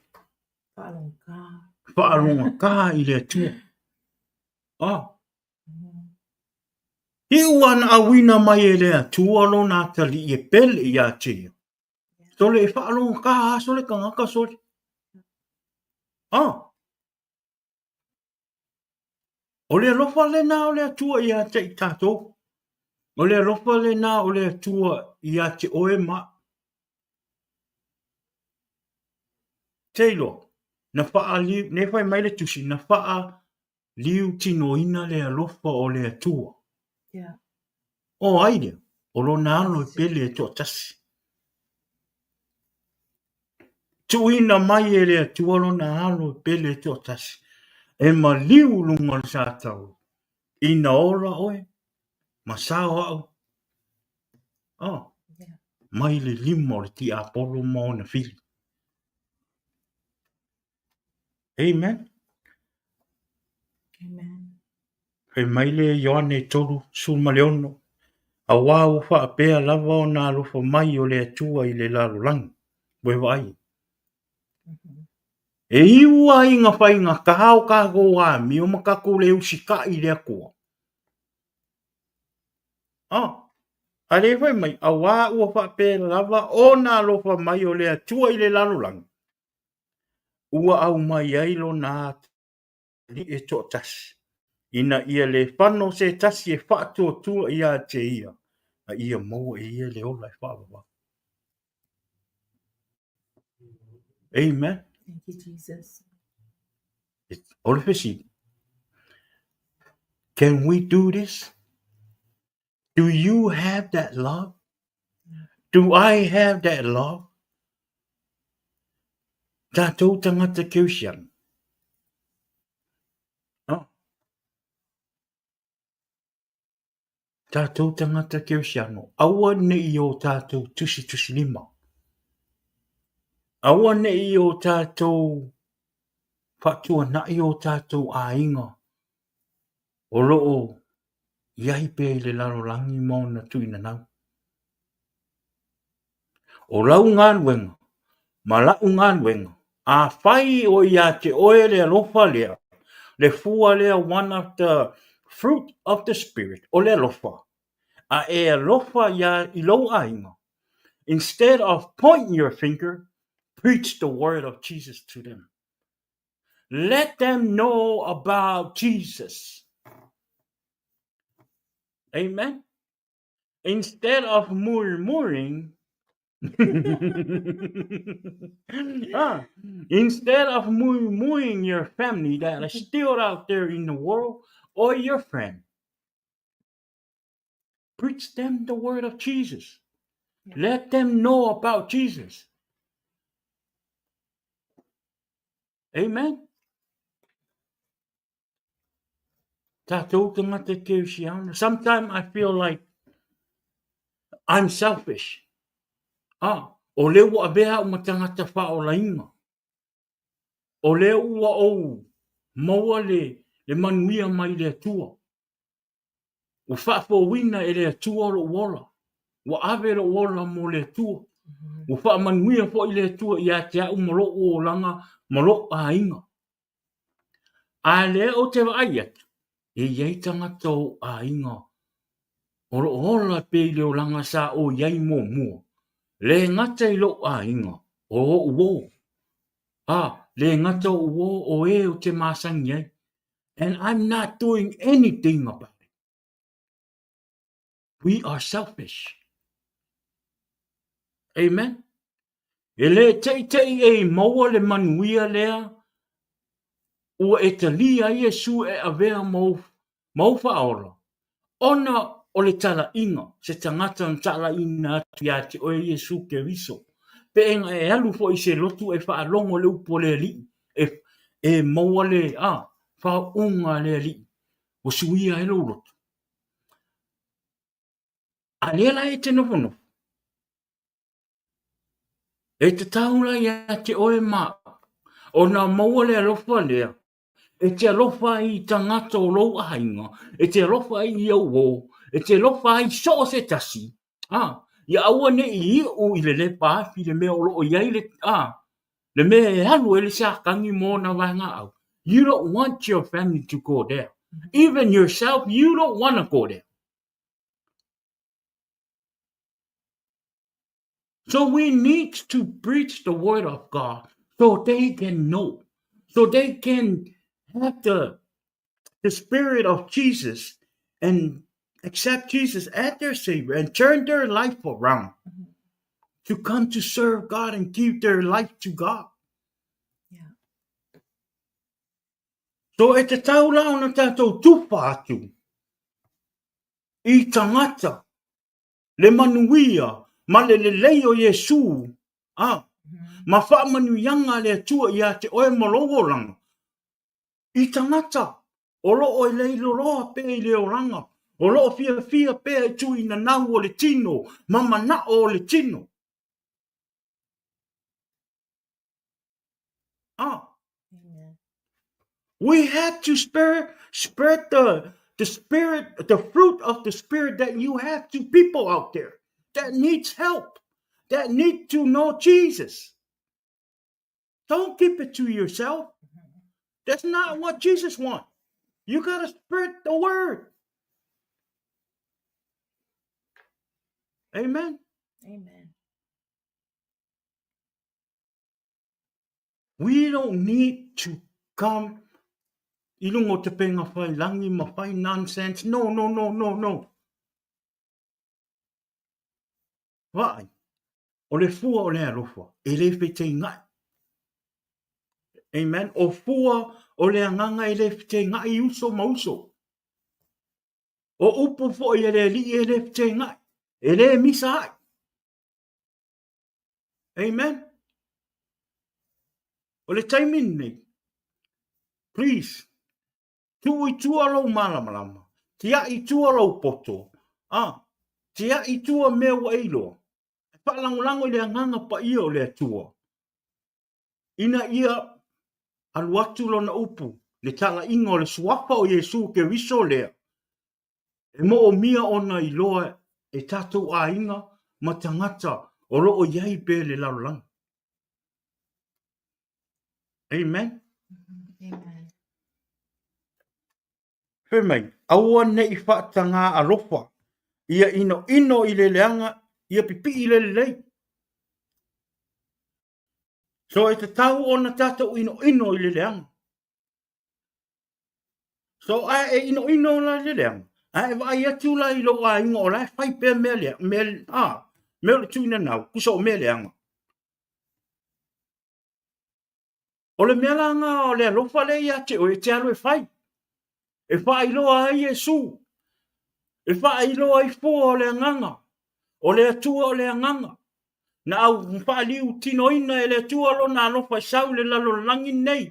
Whaalonga kā. Whaalonga kā i le atua. Ah, Iu ana auina mai e le Atua lona atalii e pele ia te ia. Sole e whaalogo ka a sole kangaka sole. Ah. O le alofa lena o le Atua ia te i tātou. O le alofa lena o le Atua ia te oe ma. Te iloa, na whaaliu, nei whai mai le tusi, na whaa Liu tinoina le alofa o le Atua. Yeah. O ai lea? O lona alo e pele e toatasi. Tuuina mai e le Atua lona alo e pele e toatasi. E maliu lunga o le satauro. Ina ola oe, ma sao a'u. Oh. Yeah. Mai le lima o le tiapolo ma ona fili. Amen. Amen. Fai mai le Ioane 36, Auā ua faapea lava ona alofa mai o le Atua i le lalolagi, ua e vaai. E iu ai ngā whainga kaha o kākou āmio ma kākou le usikaʻi i le Atua. Ah, a le fai mai, auā ua faapea lava ona alofa mai o le Atua i le lalolagi, ua aumai ai lona atalii e toatasi, ina ia le fano se tasi e faatuatua ia te ia, a ia maua e ia le ola e faavavau. Amen. Thank you, Jesus. O le fesili, can we do this? Do you have that love? Do I have that love? Tātou tangata Keusiana. Tatou tagata Kerisiano, aua ne i o tatou tusitusilima. Aua ne i o tatou faatuanai o tatou aiga o lo o i ai pea i le lalolagi ma ona tuinanau. O lau galuega ma la'u galuega, afai o ia te oe le alofa lea, le fua lea one of the fruit of the spirit, o le alofa, a e alofa ia i lou aiga, instead of point your finger, preach the word of Jesus to them. Let them know about Jesus. Amen. Instead of murmuring, ah, instead of murmuring your family that is still out there in the world or your friend, preach them the word of Jesus. Let them know about Jesus. Amen. Tatou tagata Kerisiano, sometimes I feel like I'm selfish. Ah, o lea ua avea au ma tagata faaolaina. O lea ua ou maua le, le manuia mai le Atua. Ua faafouina e le Atua lou ola. Ua ave lou ola mo le Atua. Ua faamanuia foi le Atua ia te au ma lou olaga ma lou aiga. A lea ou te vaai atu, e i ai tagata o ou aiga o lo o ola pea i le olaga sa ou i ai muamua, le gata i lou aiga, o ou uo, a, le gata o ou uo o e ou te masani ai, and I'm not doing anything about it. We are selfish. Amen. E le teʻiteʻi e i maua le manuia lea ua e talia ai Iesu e avea ma ou, ma ou faaola, ona o le talaiga, se tagata na talaiina atu iā te oe Iesu Keriso. Pe ega e alu foi i se lotu e faalogo le upu a le Alii, e, e maua le, a, faauuga a le Alii, ua suia ai lou lotu. A lea la e te nofonofo, e tatau la ia te oe ma au, ona maua le alofa lea, e te alofa ai i tagata o lou aiga, e te alofa ai i au uo, e te alofa ai i so o se tasi, a, ia aua ne i iu i le lepa afi le mea o lo o i ai le, a, le mea e alu ai le siakani ma ona vaegaau. You don't want your family to go there. Even yourself, you don't want to go there. So we need to preach the word of God so they can know, so they can have the, the spirit of Jesus and accept Jesus as their Savior and turn their life around to come to serve God and give their life to God. Yeah. So e tatau la ona tatou tufa atu i tagata le manuia ma le lelei o Iesu, a, ma faamanuiaga a le Atua ia te oe ma lou olaga, i tagata o lo o leiloloa pea i le olaga, o lo o fiafia pea i tuinanau o le tino ma manao o le tino. Ah. We have to spread, spread the, the spirit, the fruit of the spirit that you have to people out there that needs help, that need to know Jesus. Don't keep it to yourself. That's not what Jesus wants. You got to spread the word. Amen. Amen. We don't need to come i lunga o te penga whai langi ma whai nonsense. No, no, no, no, no. Vaai, o le fua o le alofa, e le fetengaʻi. Amen. O fua o le agaga e le fetengaʻi i uso ma uso. O upu foi e le alii e le fetengaʻi, e le misa ai. Amen. O le taimi lenei, please, tuu i tua lou malamalama, tiai i tua lou poto, A, tia'i i tua mea ua e iloa, ae faalagolago i le Agaga Paia o le Atua, ina ia alu atu Lona upu, le talaiga o le Suafa o Iesu Keriso lea, e moomia ona iloa e tatou aiga ma tagata o lo o i ai pea i le lalolagi. Amen. Amen. Fai mai, aua ne i faatagā alofa, ia inoino i le leaga, ia pipii i le lelei. So e tatau ona tatou inoino i le leaga. So a e inoino la i le leaga, a e vaai atu la i lou aiga o la e fai pea mea lea, mea, a, mea o le tuinanau, tusa o mea leaga. O le mea la lena o le alofa lea ia te oe e te alu e fai. E faailoa ai Iesu. E faailoa ai fua o le agaga. O le Atua o le agaga. Na au faaliu tinoina e le Atua lona alofa e sau i le lalolagi lenei.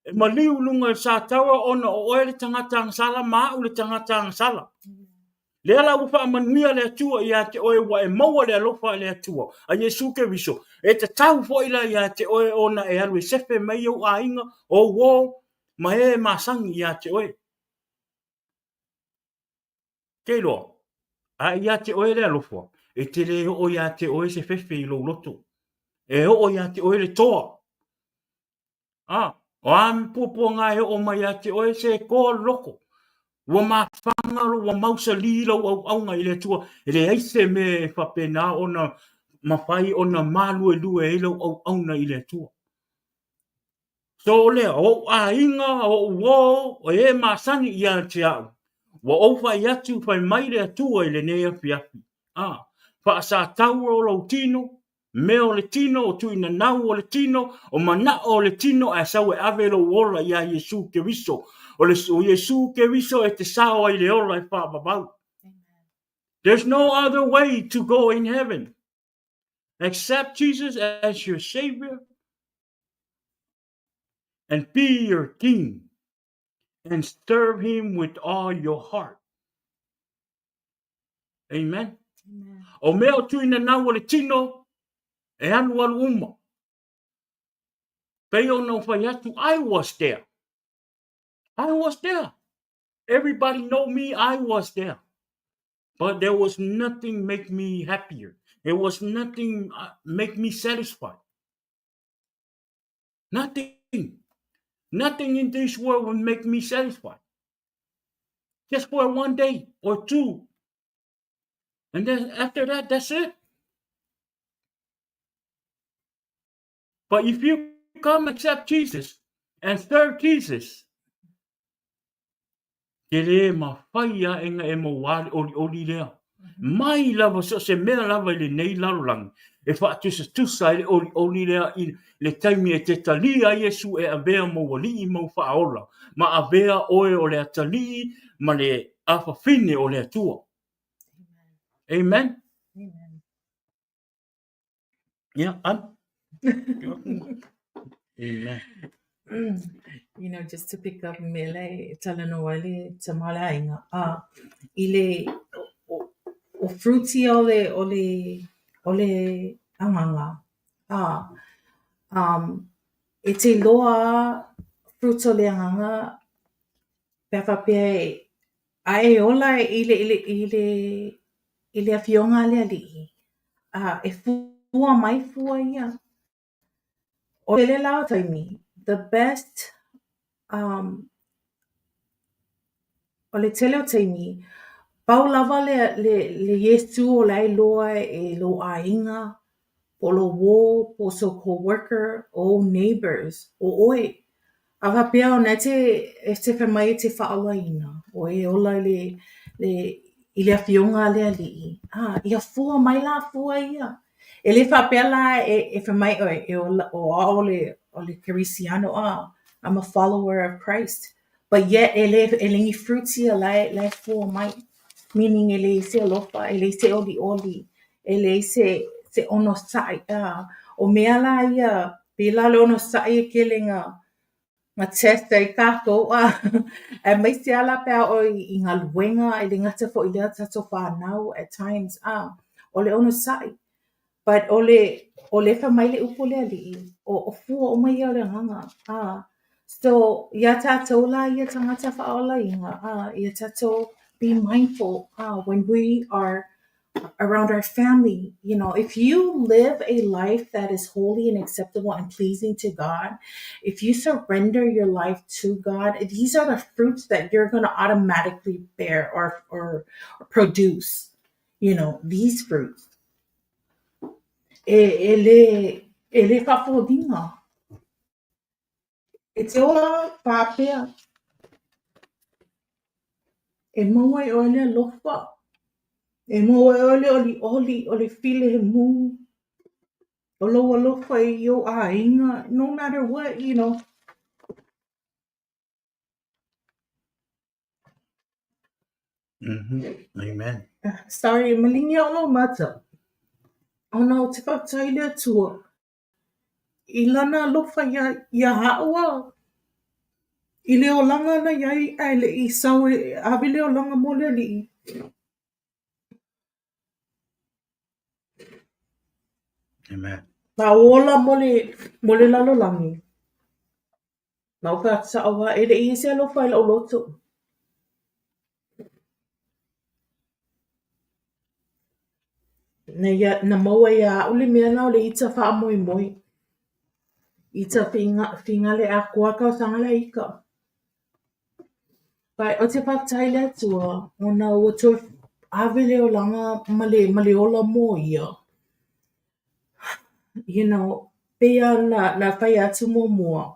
E maliu i luga i le sataua ona o oe le tagata agasala ma au le tagata agasala. Lea la ua faamanuia le Atua ia te oe ua e maua le alofa a le Atua, a Iesu Keriso, e tatau foi la ia te oe ona e alu e sefe mai ou aiga, ou uo, ma e masani ia te oe. Te iloa, a ia te oe le alofa, e te le oo ia te oe se fefe i lou loto. E oo ia te oe le toa. A, o a puapuaga e oo mai ia te oe se toa loko. Ua mafaga lou, ua mausali lou auauna i le Atua. E leai se mea e faapena ona mafai ona maluelue ai lou auauna i le Atua. So o lea, o ou aiga, o ou uo, o e masani ia te au, ua ou fai atu, fai mai le Atua i lenei afiafi. A, faasatauro lou tino, Mea o le tino, o tuinanau o le tino, o manao o le tino, ae sau e ave lou ola iā Iesu Keriso. O le o Iesu Keriso e te sao ai le ola e faavavau. There's no other way to go in heaven. Accept Jesus as your savior and be your king and serve him with all your heart. Amen. Amen. O mea o tuinanau o le tino, e alualu uma. Pei ona ou fai atu, I was there. I was there. Everybody know me, I was there. But there was nothing make me happier. There was nothing make me satisfied. Nothing. Nothing in this world will make me satisfied. Just for one day or two. And then after that, that's it. But if you come accept Jesus and serve Jesus, Ke lē mafai aʻega e mauā le ʻoliʻoli lea. Mai lava so o se mea lava i lenei lalolagi e faatusatusa ai le ʻoliʻoli lea i le taimi e te talia ai Iesu e avea mou alii ma ou faaola, ma avea oe o le atalii ma le afafine o le Atua. Amen. Amen. Ia, Ann. Amen. You know, just to pick up mele e talanoa ai le tama o le aiga, a i le o, o fruits ia o le, o le, o le agaga, a um, e te iloa fruits o le agaga pe a faapea e A e ola i le, i le, i le, i le afioga a le Alii, a e fua mai fua ia. O le la o taimi, the best, um, o le tele o taimi, pau lava le, le, le Iesu o la e iloa e lou aiga, po o lou uo, po o sou coworker, o ou neighbours, o oe. A faapea ona e te, e te fai mai e te faaolaina, o e ola i le, le, i le afioga a le Alii, a, ia fua mai la fua ia. E le faapea la e, e fai mai oe, e ola, o au o le, o le Kerisiano, a, I'm a follower of Christ. But yet e le, e leai ni fruits ia la e, la e fua mai. Meaning e leai se alofa, e leai se ʻoliʻoli, e leai se, se onosai. A, o mea la ia, pei la le onosai e kele na. Na test ai tātou a aemaise lava la pe a oo i galuega e le gata foi i lea o tatou fanau at times a o le onosai. But o le o lea e fai mai le upu a le Alii, o fua uma ia o le agaga a. So iā tātou la ia tagata faaolaina a, ia tātou be mindful a when we are around our family, you know, if you live a life that is holy and acceptable and pleasing to God, if you surrender your life to God, these are the fruits that you're going to automatically bear or, or, or produce, you know, these fruits. E, e le, e le faafofoga. E te ola faapea. E maua e oe le alofa. E maua e oe le olioli, o le filemu, o lou alofa i ou aiga, no matter what, you know. Amen. Sorry, e malingi au lou mata. Ona ou te faafetai i le Atua i lana alofa ia, ia a'u a i le olaga na i ai ae le i sau e ave le olaga mo le Alii. Amen. A ola mo le, mo le lalolagi. Ma ou fai atu sa'o lava, e le i i ai se alofa i la'u loto. Na ia, na maua iā a'u le mea lena o le ita faamoemoe. Ita figa, figale atoa le tausaga lea ita. But ou te faafetai i le Atua ona ua toe ave le olaga ma le, ma le ola mo ia. You know, pei lava na, na fai atu muamua,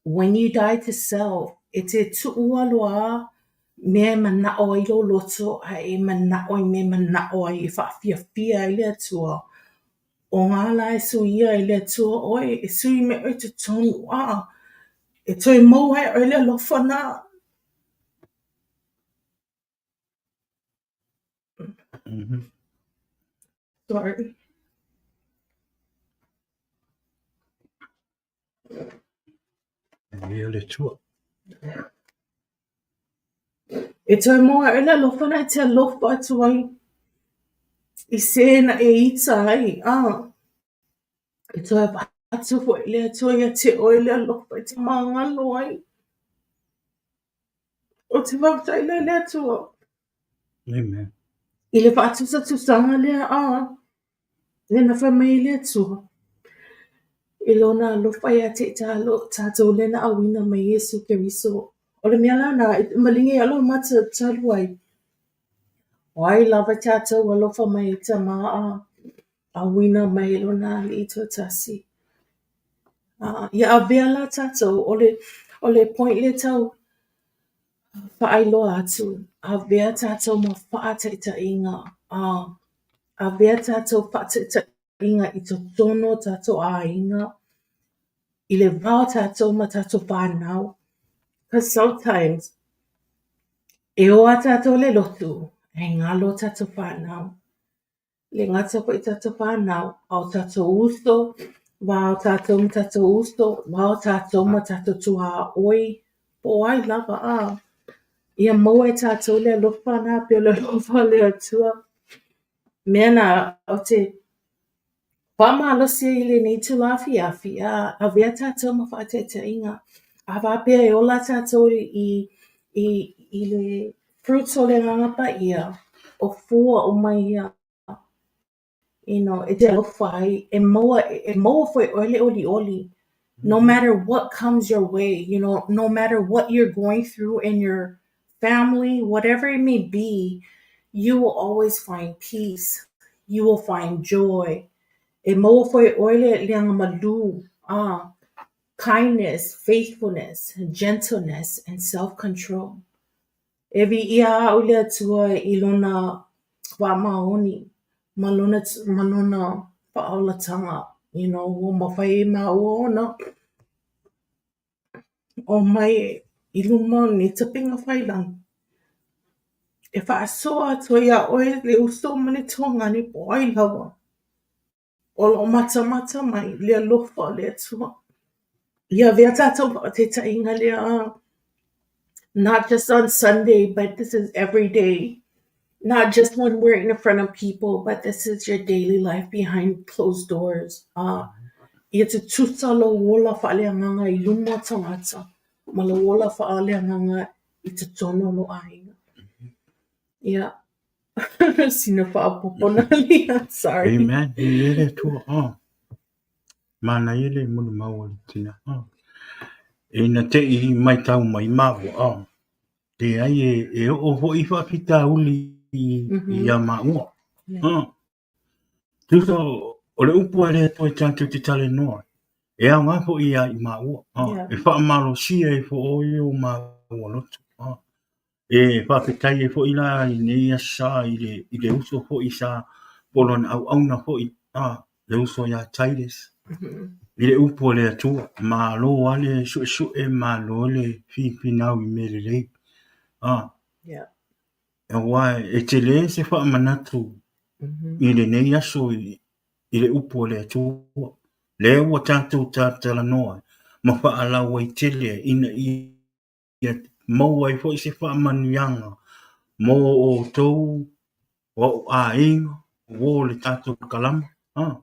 when you die to self, e te tuua loa mea e mana'o ai lou loto ae e mana'o i mea e mana'o ai e faafiafia ai le Atua. O gā la e suia ai le Atua ʻoe, e sui mai ʻoe i totonu a e toe maua e ʻoe le alofa lena. Sorry. Viia le Atua. E toe maua e ʻoe le alofa lena e te alofa atu ai i se na e ita ai, a e toe avatu foi e le Atua iā te ʻoe le alofa e te magalo ai. Ou te faafetai lea i le Atua. Amen. I le faatusatusaga lea a lea na fai mai ai le Atua i lona alofa ia te i tātou lea na auina mai Iesu Keriso. O le mea la lena, e maligi ai lou mata talu ai. O ai lava tātou alofa mai ai Tama a auina mai lona Alii Toatasi. A, ia avea la tātou, o le, o le point lea tau faailoa atu, avea tātou ma faataitaiga, a, avea tātou faataitaiga i totonu o tātou aiga, i le va o tātou ma tātou whānau. Because sometimes, e o a tātou le lotu, e ngalo tātou whānau. Le gata foi i tātou whānau, a o tātou uso, va o tātou ma tātou uso, va o tātou ma tātou tuaoi, po o ai lava, a. Ia maua e tātou le alofa na, pei o le alofa o le Atua. Mea na, ou te faamalosi ai i lenei itula afiafi, a avea tātou ma faataitaiga. A faapea e ola tātou i, i, i le fruits o le Agaga Paia, o fua uma ia. You know, e te alofa ai, e maua, e maua foi e ʻoe le ʻoliʻoli. No matter what comes your way, you know, no matter what you're going through in your family, whatever it may be, you will always find peace. You will find joy. E maua foi e ʻoe le, le agamalu, a kindness, faithfulness, gentleness, and self-control. E viia au i le Atua i lona faamaoni ma lona, ma lona faaolatanga, you know, ua mafai ai māua ona omai i luma o nei tapiga failangi e faasoa atu ai iā ʻoe le uso ma le tuagane po o ai lava o lo o matamata mai le alofa o le Atua. Ia avea tatou faataitaiga lea not just on Sunday but this is every day, not just when we're in front of people but this is your daily life behind closed doors. Ia tutusa lou ola faaleagaga i luma o tagata ma lou ola faaleagaga i totonu o lou aiga. Ia, sina faaopoopo na lia, sorry. Amen. Viia le Atua. Oh. Manaia le molimau a le tina. Oh. Ina te i maitau mai māua. Oh. Leai e, e oo foi faafitauli i, mm -hmm. i a māua. Yeah. Oh. Tusa o le upu a le Atua e tātou te talanoa ai, e aoga foi ia i māua. Oh. Yeah. E faamalosia ai foi o māua loto. Oh. E faafetai ai foi la i lenei aso sa i le, i le uso foi sa po o lona auauna foi, a, le uso iā Titus, i le upu a le Atua. Malo lava le suesue, malo le finfinau i mea lelei. A, Yeah. aua e tele se faamanatu i lenei aso i, i le upu a le Atua. Lea ua tatou talatalanoa ma faalauaitele ina ia ia maua ai foi se faamanuiaga mo outou o ou aiga, o le tatou kalama. Ah,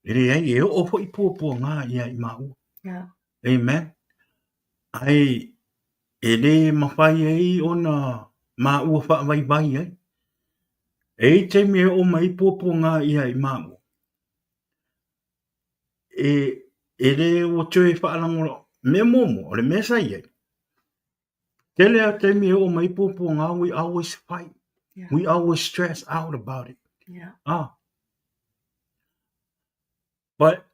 e leai, e oo foi puapuaga ia i maua. Yeah. Amen. Ae e le mafai ai ona maua faavaivai ai. E i ai taimi e oo mai ai puapuaga ia i maua. E, e le ua toe faalagolago, mea muamua, o le mea sa i ai, tele lava taimi e oo mai ai puapuaga, we always fight. Yeah. We always stress out about it. Yeah. Ah. But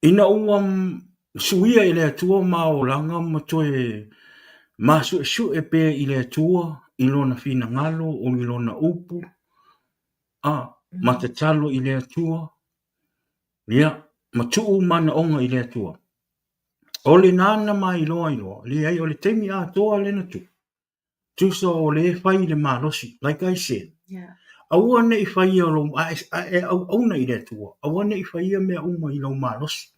ina ua suia e le Atua ma olaga ma toe masuesue pea i le Atua i lona finagalo o i lona upu, ah, ma tatalo i le Atua, Ia, ma tuu manaoga i le Atua. O le nāna mailoa iloa, leai, o le taimi atoa lea na tuu, tusa o lea e fai i le malosi, like I said, Yeah. aua ne i faia lou, a e, a e auauna i le Atua, aua ne i faia mea uma i lou malosi.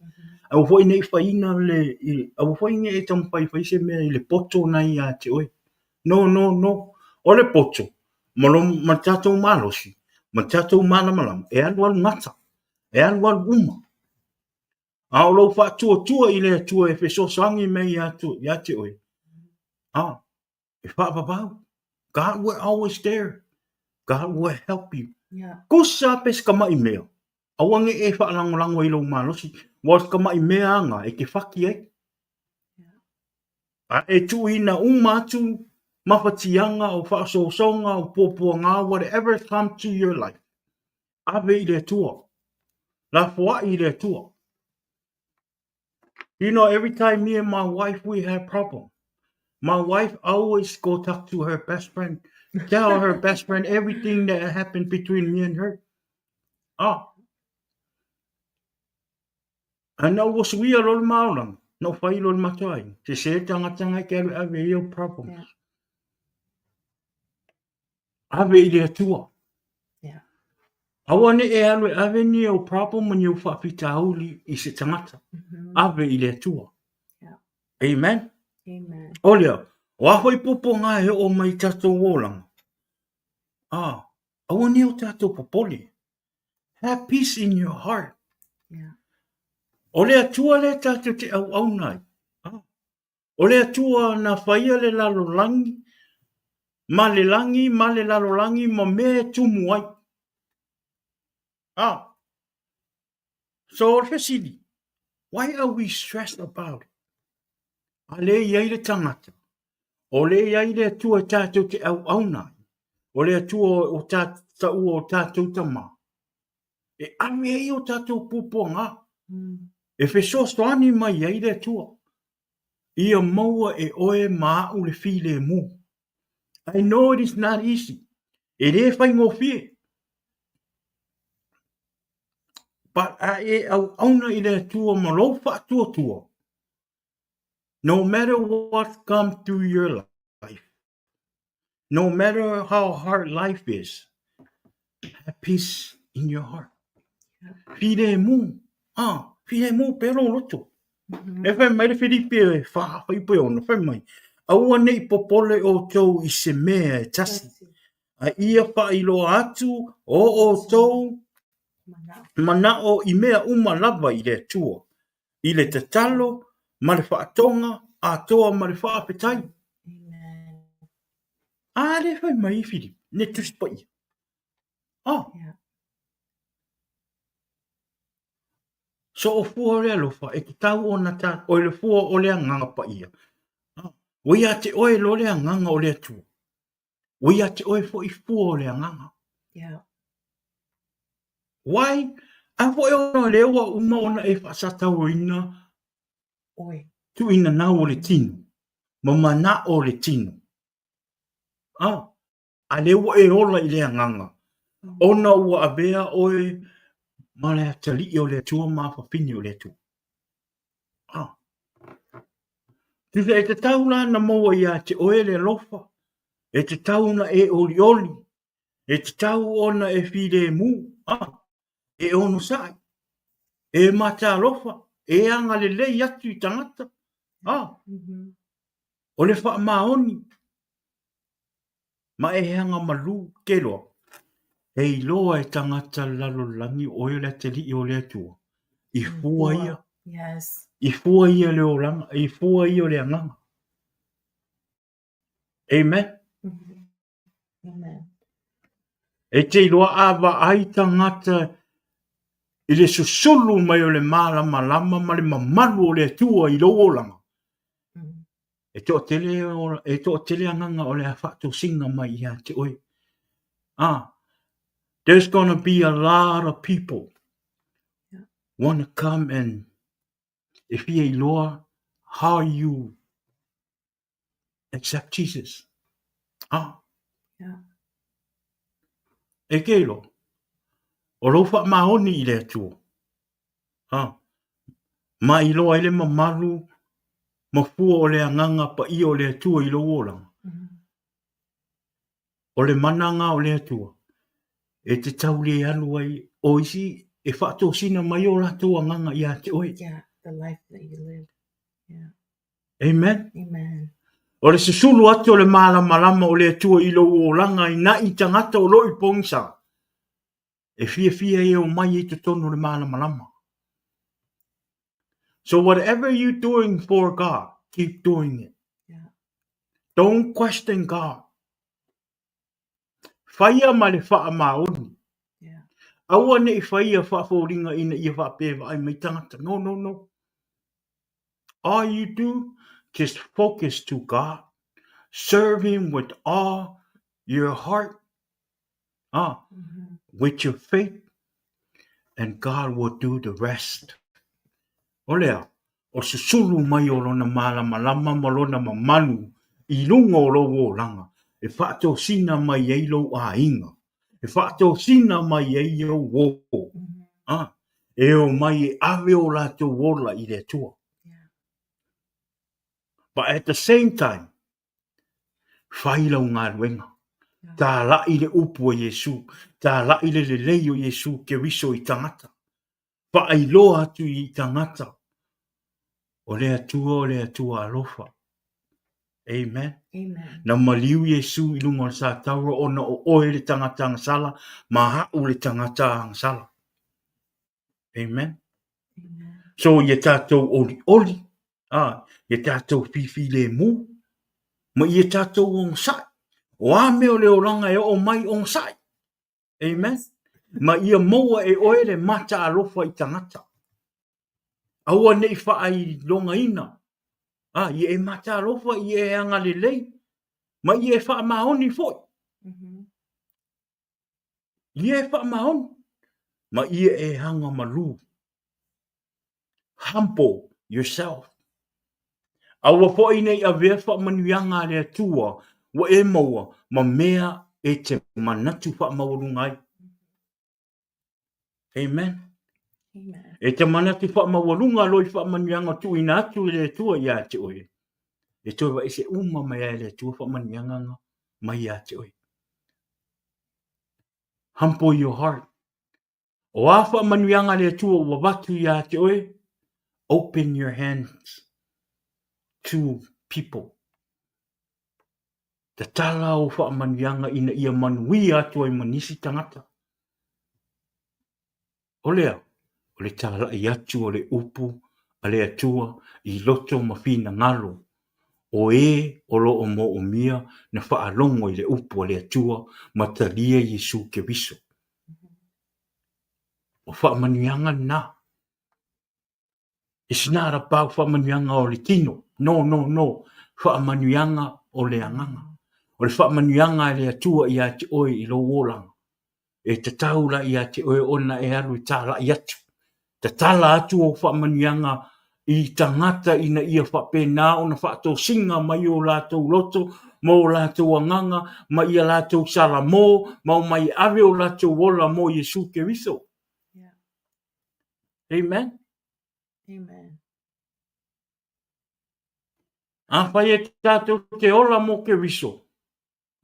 Aua foi ne i faiina le, i, aua foi ne i e taumafai e fai se mea i le poto na ia te oe. No, no, no. O le poto, ma, lo, ma le tatou malosi, ma le tatou malamalama, e alualu gata, e alualu uma. A o lou faatuatua i le Atua e fesoasoani mai ia te, ia te oe, a, e faavavau. God will always there. God will help you. Yeah. Kusa pe se kamaʻi mea, aua ne i e faalagolago i lou malosi, ua o se kamaʻi mea aga e te faki ai. A e tuuina uma atu mafatiaga o faaosoosoga o puapuaga whatever come to your life, ave i le Atua. Lafoai i le Atua. You know, every time me and my wife we have problem, my wife always go talk to her best friend, tell her best friend everything that happened between me and her. Ah, Ae na ua suia loa le maolaga, na ua fai loa le matou aiga, sese le tagata na e te alu e ave ai ou problems. Yeah. Ave i le Atua. Yeah. Aua ne i e alu e ave ni ou problem ma ni ou faafitauli i se tagata. Ave i le Atua. Yeah. Amen. Amen. O lea, o a foi puapuaga e oo mai i tatou olaga, ah, aua ne o tatou popole. Have peace in your heart. Yeah. O le Atua lea tatou te auauna ai. Ah. O le Atua na faia le lalolagi, ma le lagi, ma le lalolagi, ma mea e tumu ai. Ah. So o le fesili, why are we stressed about it? A lea i ai le tagata, o lea i ai le Atua e tatou te auauna ai, o le Atua o taua o tatou tama, e ave ai o tatou puapuaga, e fesoasoani mai ai le Atua, ia maua e oe ma a'u le filemu. I know it is not easy. E le faigofie. But a e auauna i le Atua ma lou faatuatua, no matter what come through your life, no matter how hard life is, have peace in your heart. Filemu, ah, filemu pea lou loto. E fai mai le Filipi e fa fuaiupu e ono, fai mai, Aua ne i popole outou i se mea e tasi, a ia faailoa atu o outou manao i mea uma lava i le Atua, i le tatalo ma le faatoga atoa ma le faafetai. A lea fai mai i Filipi, ne Tusi Paia. Oh. Yeah. So o fua o le alofa e tatau ona ta o le fua o le agaga paia. Ah, ua ia te oe lo le agaga o le Atua. Ua ia te oe foi fua o le agaga. Yeah. Why? A foi ona lea ua uma ona e faasatauina Oe. Tuuina nau o le tino, ma manao o le tino. Ah, a lea ua e ola i le agaga, ona ua avea oe ma le atalii o le Atua ma afafine o le Atua. Ah. Tusa e tatau la na maua ia te oe le alofa, e tatau ona e olioli, e tatau ona e filemu, ah, e onosai, e matalofa, e agalelei atu i tagata, ah, o le faamaoni, ma e hanga malu ke loa. E iloa e tagata lalolagi o oe o le atalii o le Atua. I fua ia. Yes. I fua ia le olaga, i fua ia o le agaga. Amen. Amen. E te iloa a vaai tagata i le susulu mai o le malamalama ma le mamalu o le Atua i lou olaga. E toatele, e toatele agaga o le a faatosina mai ia te oe. Ah, there's gonna be a lot of people wanna come and e fia iloa how you accept Jesus. Ah. Yeah. E ke iloa, o lou faamaoni i le Atua. Ha. Ma iloa ai le mamalu ma fua o le agaga paia o le Atua i lou olaga. O le managa o le Atua, e te tau le alu ai o isi e faatosina mai o latou agaga ia te oe. Yeah, the life that you live. Yeah. Amen. Amen. O le susulu atu o le malamalama o le Atua i lou olaga i nai tagata o lo o i pogisa, e fiafia e omai i totonu o le malamalama. So whatever you doing for God, keep doing it. Yeah. Don't question God. Whaia ma le whaamaoni. Yeah. Aua ne i whaia whaafōringa ina ia whaapē vaai mai tangata. No, no, no. All you do, just focus to God. Serve Him with all your heart, with your faith, and God will do the rest. O lea, o susulu mai o lona malamalama ma lona mamalu i luga o lou olaga, e faatosina mai ai lou aiga, e faatosina mai ai ou uo, e omai e ave o latou ola i le Atua. But at the same time, fai lau galuega. Tāla'i le upu a Iesu, tāla'i le lelei o Iesu Keriso i tagata. Faailoa atu i tagata, o le Atua o le Atua alofa. Amen. Amen. Na maliu Iesu i luga o le sataura ona o oe le tagata agasala ma a'u le tagata agasala. Amen. Amen. So ia tātou olioli, a, ia tātou fifilemu, ma ia tātou onosai. O a mea o le olaga e oo mai onosai. Amen. Ma ia maua e oe le mata alofa i tagata. Aua ne i faailogaina. A, ia e mata alofa, ia e agalelei, ma ia e faamaoni foi. Ia e faamaoni, ma ia e hanga malū. Humble yourself. Aua foi ne i avea faamanuiaga a le Atua ua e maua ma mea e te manatu faamaualuga ai. Amen. Amen. E te manatu faamaualuga loa i faamanuiaga tuuina atu e le Atua ia te oe. E toe vaese uma mai ai e le Atua faamanuiaga nga mai ia te oe. Humble your heart. O a faamanuiaga a le Atua ua avatu ia te oe, Open your hands to people. Tatala o faamanuiaga ina ia manuia atu ai ma nisi tagata. O lea, o le talai atu o le upu a le Atua i loto ma finagalo o e o lo o moomia na faalogo i le upu a le Atua ma talia Iesu Keriso. O faamanuiaga lena. It's not about faamanuiaga o le tino. No, no, no. Faamanuiaga o le agaga. O le faamanuiaga a le Atua ia te oe i lou olaga. E tatau la ia te oe ona e alu e talai atu. Tatala atu ou faamanuiaga i tagata ina ia faapena ona faatosina mai o latou loto ma o latou agaga ma ia latou salamo ma omai e ave o latou ola mo Iesu Keriso. Yeah. Amen. Amen. Afai e tātou te ola mō Keriso,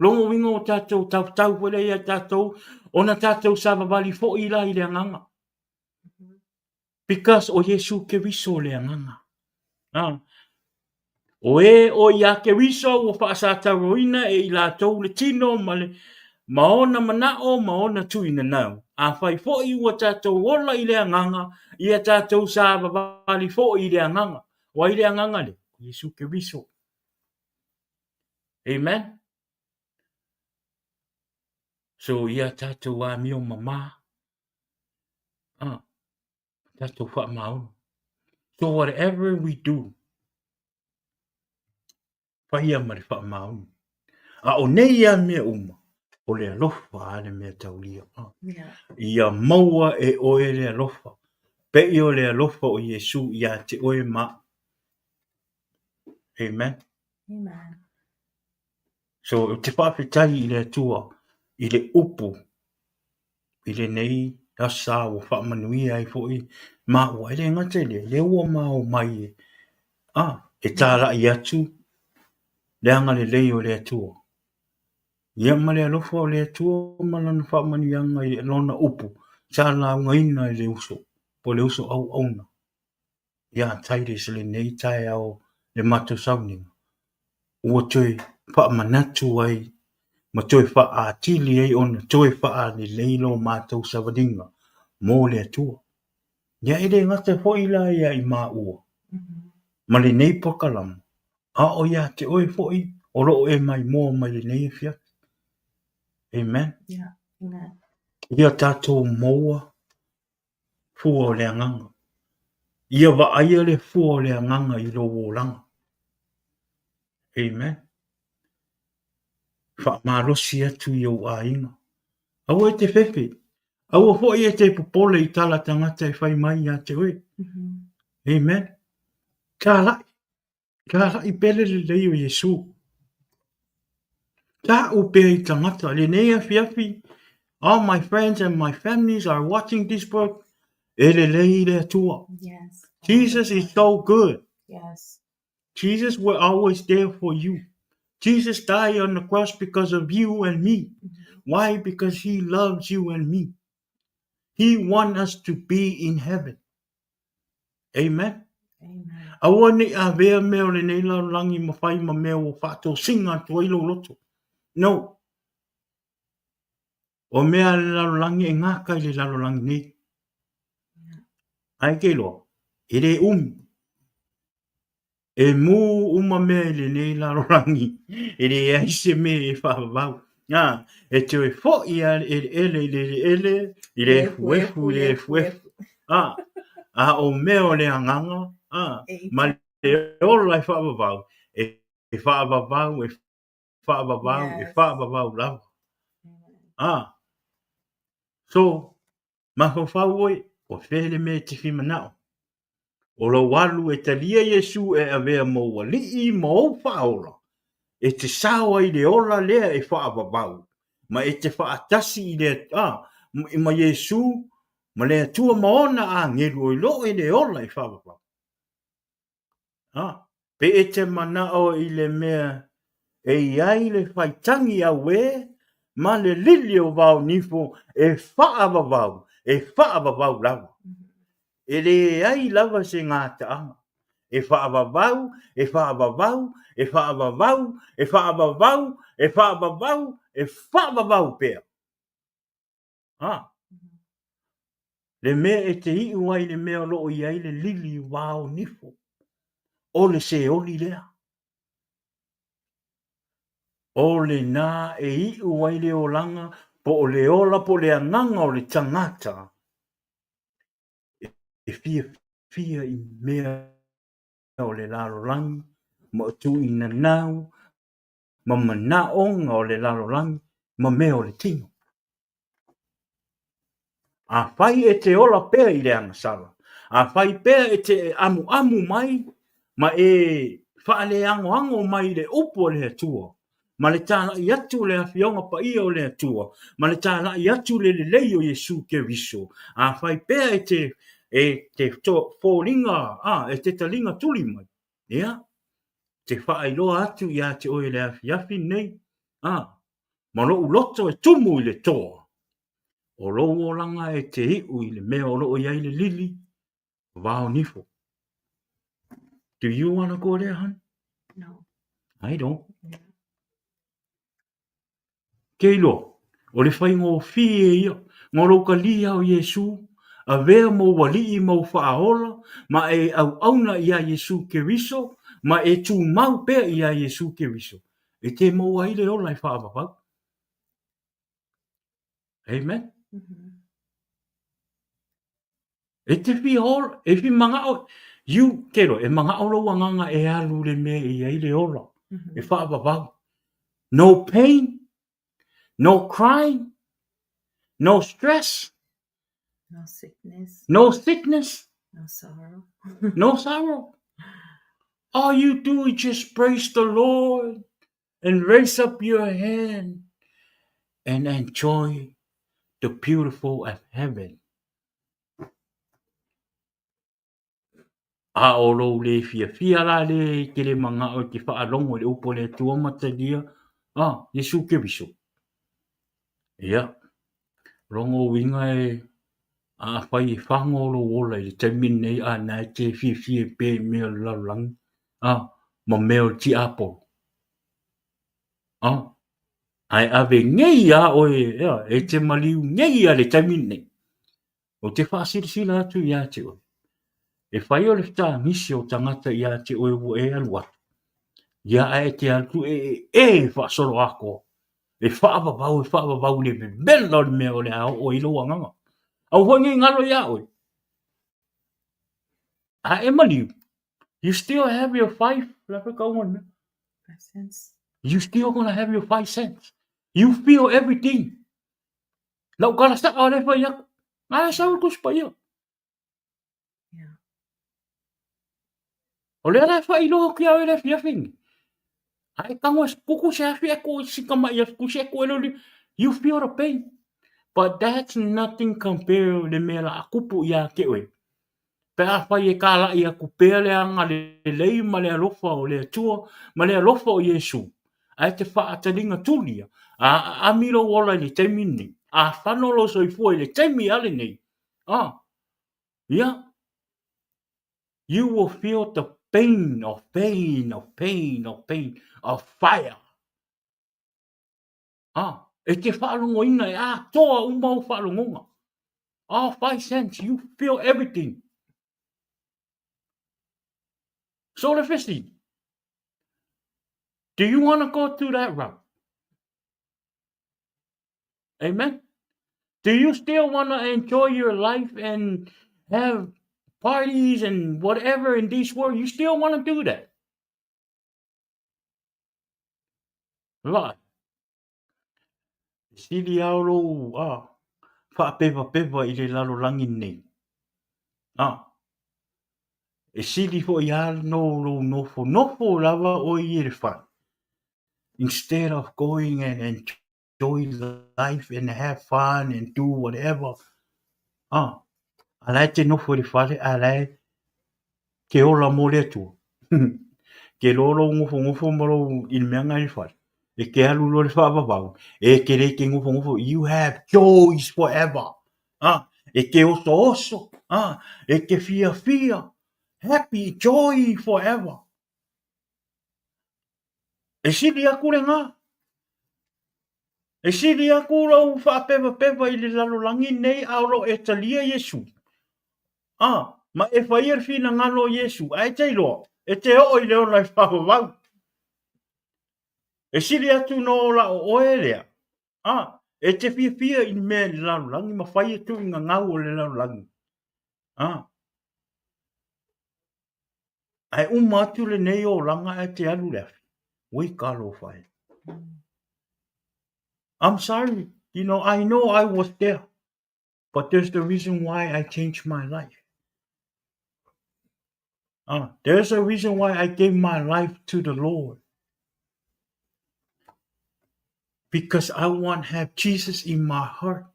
lona uiga o tātou tautau foi lea ia tātou, ona tātou savavali foi la i le agaga. Because o Iesu Keriso le agaga. Ah. O e o iā Keriso ua faasatauroina e i latou le tino ma le ma ona manao ma ona tuinanau. Afai foi ua tatou ola i le agaga, ia tatou savavali foi i le agaga. O ai le agaga lea? O Iesu Keriso. Amen. So ia tatou amio mamā. Ah. Tatou faamaoni. So whatever we do, faia ma le faamaoni. A o nei ia mea uma, o le alofa a le mea taulia. Ah. Yeah. Ia maua e oe le alofa, pei o le alofa o Iesu ia te oe ma. Amen. Amen. So, ou te faafetai i le Atua i le upu i lenei asa ua faamanuia ai foi maua. E le gata i lea, lea ua ma omai e, a, e talai atu le agalelei o le Atua. Ia ma le alofa o le Atua ma lana faamanuiaga i lona upu sa laugaina i le uso, po o le uso auauna ia Titus lenei taeao le matou sauniga. Ua toe faamanatu ai ma toe faaatili ai ona toe faalelei lo matou savaliga mo le Atua. Ia e le gata foi la ia i maua ma lenei polokalama, a o ia te oe foi o lo o e maimoa mai lenei afiafi. Amen. Yeah. Amen. Ia tatou maua fua o le agaga. Ia vaaia le fua o le agaga i lou olaga. Amen. Faamalosi atu i ou aiga. Aua e te fefe. Aua foi e te popole i tala tagata e fai mai ia te oe. Amen. Talai. Talai pea le lelei o Iesu. Ta'u pea i tagata. Lenei afiafi, all my friends and my families are watching this book. E lelei le Atua. Yes. Jesus is so good. Yes. Jesus will always there for you. Jesus died on the cross because of you and me. Why? Because he loves you and me. He wants us to be in heaven. Amen. Amen. Aua ne i avea mea o lenei lalolagi ma fai ma mea ua faatosina atu ai lou loto. No. O mea a le lalolagi e gata i le lalolagi nei. Ae ke iloa, e le umi. E mū uma mea i lenei lalolagi, e leai se mea e faavavau. Ā, e toe foi a le eleele i le eleele, i le efuefu i le efuefu. Ā, a o mea o le agaga, ā, ma le ola e faavavau, e faavavau, e faavavau, e faavavau lava. Ā, so, mafaufau oe, o fea le mea e te fia manao? O lou alu e talia Iesu e avea ma ou alii ma ou faaola, e te sao ai i le ola lea e faavavau, ma e te faatasi i le, a, ma Iesu ma le Atua ma ona agelu o i loo i le ola e faavavau. A, pe e te manao i le mea e i ai le faitagi auē ma le lili o Vaonifo e faavavau, e faavavau lava. E leai lava se gataaga. E faavavau, e faavavau, e faavavau, e faavavau, e faavavau, e faavavau pea. Ha? Le mea e te iu ai le mea o lo o i ai le lili vao nifo, o le seoli lea. O lena e iu ai le olaga po o le ola po o le agaga o le tagata e fiafia i mea o le lalolagi ma tuuinanau ma manaoga o le lalolagi ma mea o le tino. Afai e te ola pea i le agasala, afai pea e te amuamu mai ma e faaleagoago mai i le upu a le Atua, ma le talai atu o le Afioga Paia o le Atua, ma le talai atu le lelei o Iesu Keriso, afai pea e te e te foliga, a, e te taliga tuli mai, ia, te faailoa atu ia te oe i le afiafi lenei, a, ma lou loto e tumu i le toa, o lou olaga e te iu i le mea o lo o i ai le lili, vao nifo. Do you want to go there, honey? No. I don't. Yeah. Ke iloa, o le faigofie ia, ma lou kalia o Iesu, avea mou alii ma ou faaola, ma e auauna iā Iesu Keriso, ma e tumau pea iā Iesu Keriso, e te maua ai le ola e faavavau. Amen. Mm -hmm. E te fia ola, e fi mangao, you, ke roa, e mangao lou agaga e alu le mea e i ai le ola, mm -hmm. e faavavau. No pain, no crying, no stress, no sickness, no sickness, no sorrow. no sorrow. All you do is just praise the Lord and raise up your hand and enjoy the beautiful of heaven. A o lou le fiafia la le e te le manao e te faalogo i le upu a le Atua ma talia, a, Iesu Keriso. Ia, logo uiga e afai e fago lou ola i le taimi lenei a na e te fiafia e pea i mea o le lalolagi, a, ma mea o le tiapolo. A, ae ave nei a oe, ea, e te maliu nei a le taimi lenei. Ou te faasilasila atu ia te oe, e fai o le fetagisi o tagata ia te oe ua e alu atu, ia ae e te alu e e e faasolo atoa, e faavavau, e faavavau i le vevela o le mea o le a oo ai lou agaga. Aua foi nei galo iā oe. A e maliu, you still have your five, la fe kaunga le mea. 5 cents. You still gonna have your 5 cents. You feel everything. Lau tala sao lea e fai atu. A e sau le Tusi Paia. Yeah. O lea la e faailoa atu ia oe le afiafi nei. A e tago e kuku se afi e ku si tamaʻi afi kusi e ku e loli. You feel the pain. But that's nothing compare le mea la a tupu ia te oe. Pe afai e kālaʻi aku pea le agalelei ma le alofa o le Atua ma le alofa o Iesu, ae te faataliga tuli ia, a aami lou ola i le taimi lenei, a fano lou soifua i le taimi a lenei, a, ia, you will feel the pain of pain of pain of pain of fire. A, e te faalogoina e atoa uma ou faalogoga. All 5 cents, you feel everything. So le fesili, do you want to go through that route? Amen? Do you still want to enjoy your life and have parties and whatever in this world? You still want to do that? Laʻa. E sili lava o lou a, faapevapeva i le lalolagi nei. A, e sili foi lava no lou nofonofo lava oe i le fale, instead of going and enjoy life and have fun and do whatever. A, a la e te nofo i le fale, a la e Ke ola mo le Atua. Ke loa lou nofonofo ma lou i le mea na i le fale, e ke alu loa le faavavau, e ke le ke nofonofo, you have joys forever. Ah, E te osooso, a, e te fiafia, happy, joy forever. E sili aku lena. E sili aku lou faapevapeva i le lalolagi nei a o lo o e talia Iesu. A, ma e faia le finagalo o Iesu, ae e te iloa, e te oo i le ola e faavavau. E sili atu no ola o oe lea. A, e te fiafia i mea i le lalolagi ma fai e tuuina gau o le lalolagi. A, ae uma atu lenei olaga ae te alu le afi. Ui talofa e. I'm sorry, you know, I know I was there, but there's the reason why I changed my life. There's a reason why I gave my life to the Lord. Because I want to have Jesus in my heart.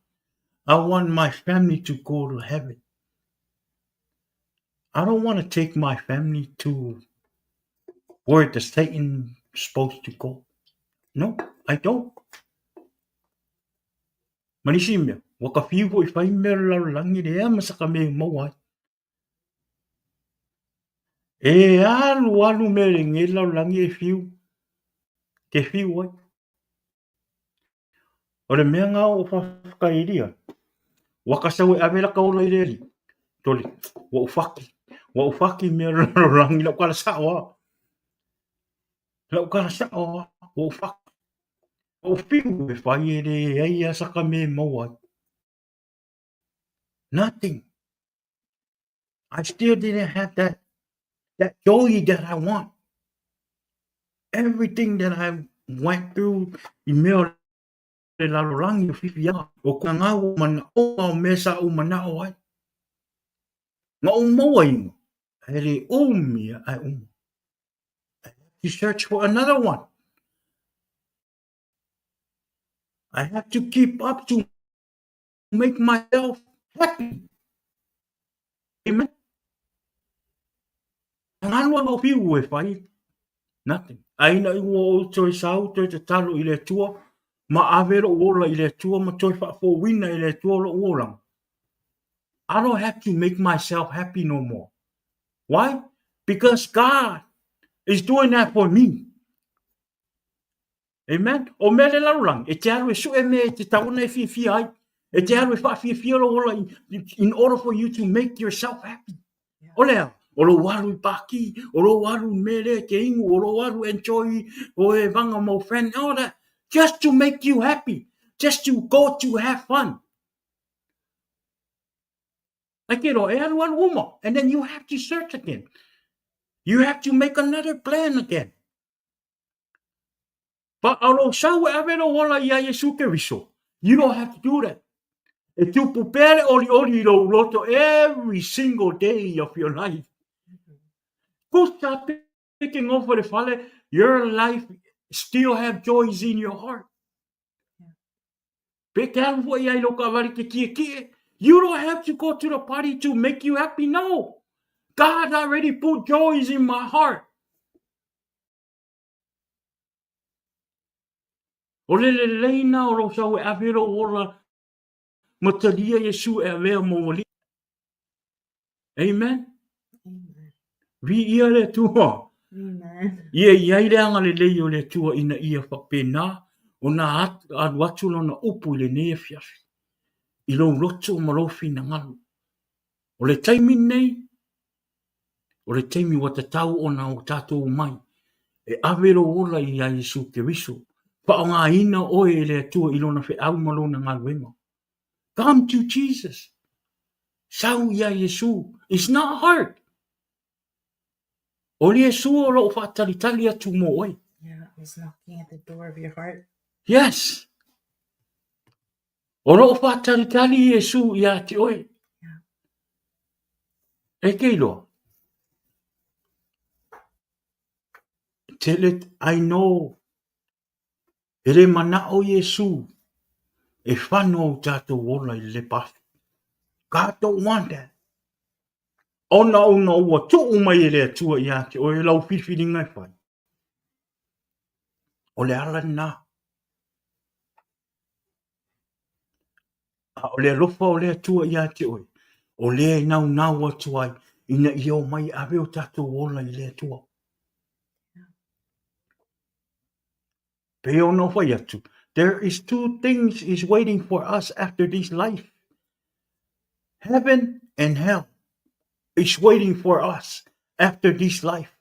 I want my family to go to heaven. I don't want to take my family to where the Satan supposed to go. No, I don't. Ma nisi mea, ua ka fiu foi fai mea o le lalolagi lea ma sa ka mea i maua ai. E alu alu mea i lenei lalolagi e fiu, te fiu ai. O le mea nga o faafetai ua ka sau e ave laka ola i le alii. Tole, ua ou faki, ua ou faki mea o le lalolagi, lau tala sao lava. Lau tala sao lava, ua ou faki. Ua ou fiu e fai e leai lava saka mea e maua ai. Nothing. I still didn't have that that joy that I want. Everything that I went through i mea o le lalolagi o fifiaga, o ka ngau o manaʻoga o mea sa ou manaʻo ai. Na ou maua ina, ae le umi ae uma. I have to search for another one. I have to keep up to make myself happy. Amen. Ngalu au fiu e fai. Nothing. Ai na ua ou toe sau, toe tatalo i le Atua, ma ave lou ola i le Atua, ma toe faafouina e le Atua lou olaga. I don't have to make myself happy no more. Why? Because God is doing that for me. Amen. O mea le lalolagi, e te alu e sue mea e te tau ona e fiafia ai. E te alu e whaafiafia lou ola in, in order for you to make yourself happy. O lea, o lou alu i pāki, o lou alu i mea lea te ingu, o lou alu enjoy o e vanga mo friend, all that. Just to make you happy. Just to go to have fun. Ai ke roa, e alu alu uma. And then you have to search again. You have to make another plan again. But o lou sau e ave lou ola iā Iesu Keriso, you don't have to do that. E tupu pea le olioli i lou loto every single day of your life. Kusa pe ke ngofo le fale, your life still have joys in your heart. Pe te alu foi ai lou kaavale te kiekie, you don't have to go to the party to make you happy, no. God already put joys in my heart. O le lelei na o lou sau e ave lou ola ma talia Iesu e avea mou alii. Amen. Amen. Viia le Atua. Amen. Ia i ai le agalelei o le Atua ina ia faapena ona alu atu lona upu i lenei afiafi i lou loto ma lou finagalo. O le taimi lenei, O le taimi ua tatau ona o tatou omai e ave lou ola iā Iesu Keriso, faaaogaina oe e le Atua i Lona feau ma Lona galuega. Come to Jesus. Sau iā Iesu. It's not hard. O Iesu o lo o faatalitali atu mo oe. Yeah, he's knocking at the door of your heart. Yes. O lo o faatalitali Iesu iā te oe. E te iloa. Tell it, I know. E le manao Iesu e whano o tātou ola i le lepa afi. God don't want that. Ona una ua tuu mai e le Atua iā te oe lau filifiliga e whai. O le ala lena. A o le alofa o le Atua ia te oe, o lea e naunau atu ai ina ia omai e ave o tatou ola i le Atua. Pei ona ou fai atu, there is two things is waiting for us after this life. Heaven and hell is waiting for us after this life.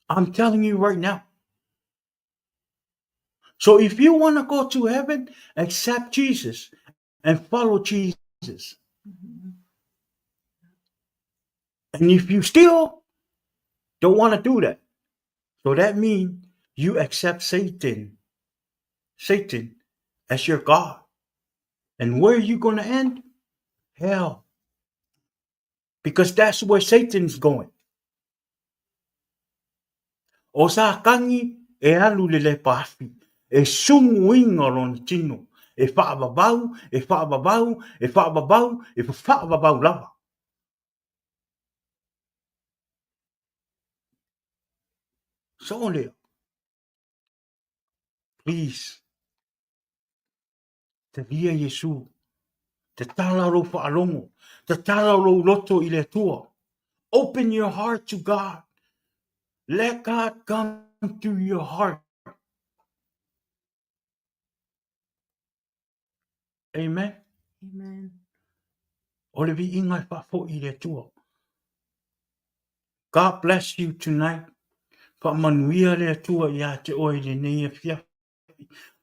I'm telling you right now. So if you want to go to heaven, accept Jesus and follow Jesus. And if you still don't want to do that, so that means you accept Satan, Satan as your God. And where are you going to end? Hell. Because that's where Satan's going. O Sākani e alu le lepa afi, e sumuina lona tino, e faavavau, e faavavau, e faavavau, e faavavau lava. Sao lea. Please. Talia Iesu. Tatala lou faalogo. Tatala lou loto i le Atua. Open your heart to God. Let God come to your heart. Amen. Amen. O le viiga e faafoi i le Atua. God bless you tonight. Faamanuia le Atua ia te oe i lenei afiafi.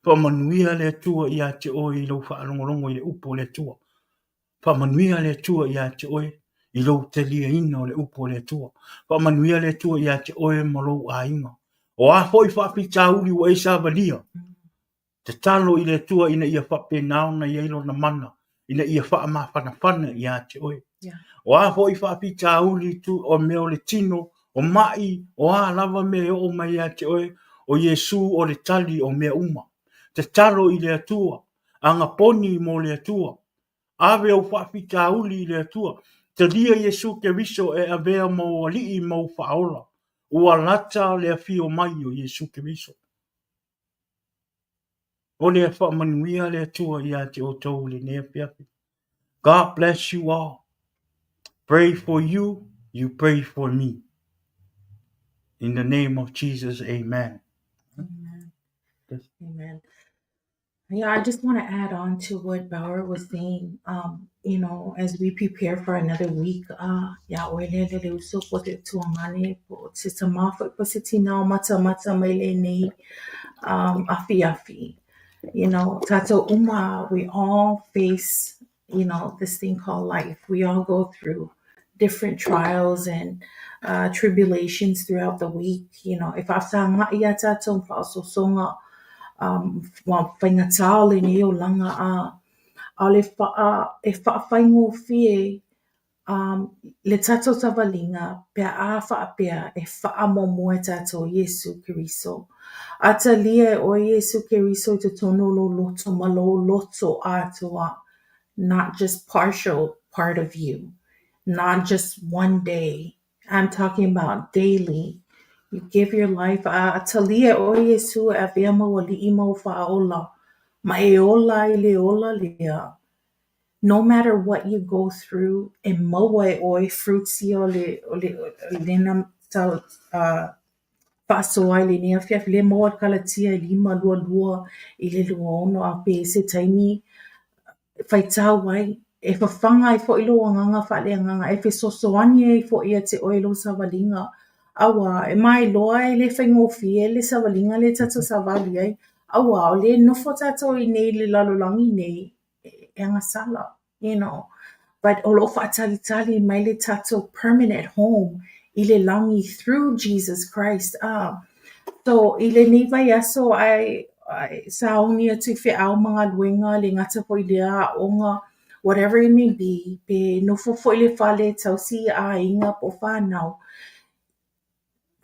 Faamanuia le Atua ia te oe i lou faalogologo i le upu o le Atua. Faamanuia le Atua ia te oe i lou taliaina o le upu o le Atua. Faamanuia le Atua ia te oe ma lou aiga. O a foi faafitauli ua e savalia, tatalo i le Atua ina ia faapena ona i ai lona mana, ina ia faamafanafana ia te oe. O a foi faafitauli tu, o mea o le tino, o ma'i, o a lava mea e oo mai ia te oe, o Iesu o le tali o mea uma. Tatalo i le Atua, agaponi mo le Atua. Ave ou faafitauli i le Atua. Talia Iesu Keriso e avea ma ou Alii ma ou Faaola. Ua lata le afio mai o Iesu Keriso. O lea faamanuia le Atua ia te outou i lenei afiafi. God bless you all. Pray for you, you pray for me. In the name of Jesus, amen. Amen. Amen. Yeah, I just want to add on to what Bauer was saying. Um, you know, as we prepare for another week, uh, ia oe lea le le uso po te tuagane, po se tama foi po se tina o matamata mai lenei um, afiafi. You know, tātou uma, we all face, you know, this thing called life. We all go through different trials and uh, tribulations throughout the week. You know, e whaasanga ia tātou whaasosonga, um, whaingatā o lenei olanga a ʻaʻole faʻa, e faʻafaigofie um, le tātou savaliga pe a faapea e faamuamua e tātou Iesu Keriso. A talia e ʻoe Iesu Keriso i totonu o lou loto ma lou loto atoa, not just partial part of you, not just one day. I'm talking about daily. You give your life, a talia e ʻoe Iesu e avea ma ou aliʻi ma ou faaola, ma e ola ai le ola lea. No matter what you go through, e maua e ʻoe fruits ia o le, o le, o lena tau, uh, faasoa ai lenei afiafi, lea e maua i le Kalatia e 5:22 i le 26, a pe se taimi faitau ai, e fafaga ai foi lou agaga faaleagaga, e fesoasoani ai foi ia te oe i lou savaliga. Auā, e mailoa e le faigofie le savaliga lea tatou savali ai. Auā, o lea e nofo tatou i nei i le lalolagi nei, e agasala, you know. But o lo o faatalitali mai le tatou permanent home i le lagi through Jesus Christ. Ah. So, i lenei vaiaso, ai, ai, sauni atu i feau ma galuega, le gata foi i lea aoga, whatever it may be, pe nofo foi i le fale, tausi aiga po o whānau,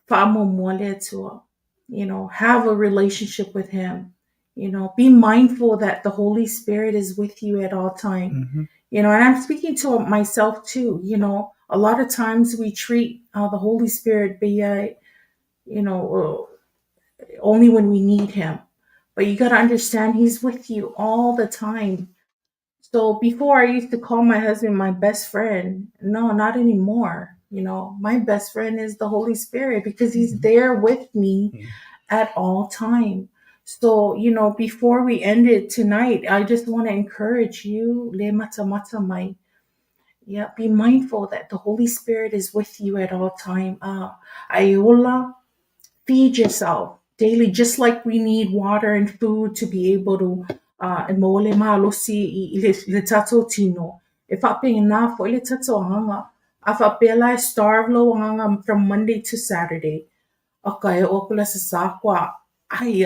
faamuamua le Atua. You know, have a relationship with him. You know, be mindful that the Holy Spirit is with you at all time. You know, and I'm speaking to myself too. You know, a lot of times we treat uh, the Holy Spirit be, uh, you know, uh, only when we need him. But you got to understand he's with you all the time. So before I used to call my husband my best friend. No, not anymore. You know, my best friend is the Holy Spirit because he's there with me at all time. So, you know, before we end it tonight, I just want to encourage you, le matamata mai. Yeah, be mindful that the Holy Spirit is with you at all time. Aiola, feed yourself daily, just like we need water and food to be able to e maua le malosi i le tātou tino. E faapena fo'i le tātou agaga. A faapea la e starve lou agaga from Monday to Saturday. Aka e oo atu i le Aso Sa kua ai.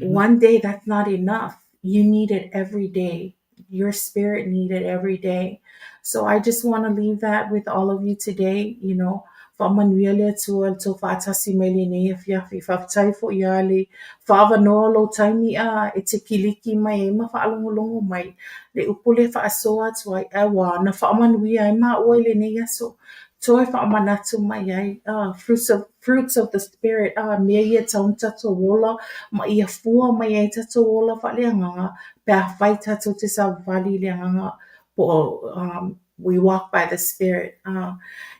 One day that's not enough. You need it every day. Your spirit need it every day. So I just want to leave that with all of you today, you know. Faamanuia le Atua i le tou faatasi mai lenei afiafi. Faafetai fo'i ia le faaavanoa o lou taimi a e te kiliki mai ai ma faalogologo mai. Le upu lea e faasoa atu ai, auā na faamanuia ai maua i lenei aso. Toe faamanatu mai ai, fruits of the spirit, mea ia e tatau ona tatou ola ma ia fua mai ai tatou ola faaleagaga pe afai tatou te savavali i le agaga po o we walk by the spirit.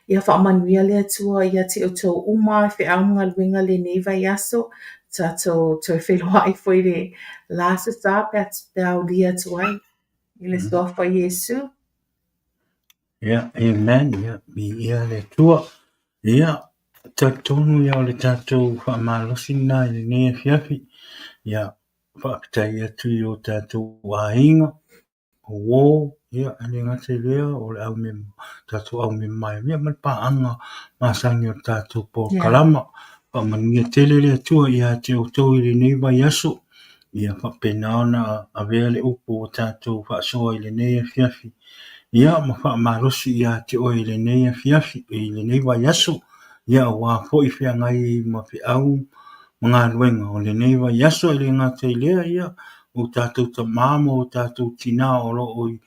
Ia faamanuia le Atua ia te outou uma i feau ma galuega lenei vaiaso. Tatou toe feiloai foi le la Aso Sa pe a aulia atu ai i le Suafa o Iesu. Yeah, amen. Yeah, viia le Atua. Ia, talitonu ia o le tatou faamalosi lena i lenei afiafi. Ia, faafetai atu i o tatou aiga, o uō, ia, e le gata i lea, o le au me, tatou au me mai, ia ma le paaga masani o le tatou polokalama. Faamanuia tele le Atua ia te outou i lenei vaiaso. Ia faapena ona avea le upu ua tatou faasoa i lenei afiafi. Ia ma faamalosi ia te oe i lenei afiafi, i lenei vaiaso. Ia aua foi feagai ma feau ma galuega o lenei vaiaso e le gata i lea, ia, o tatou tama ma o tatou tina o lo o i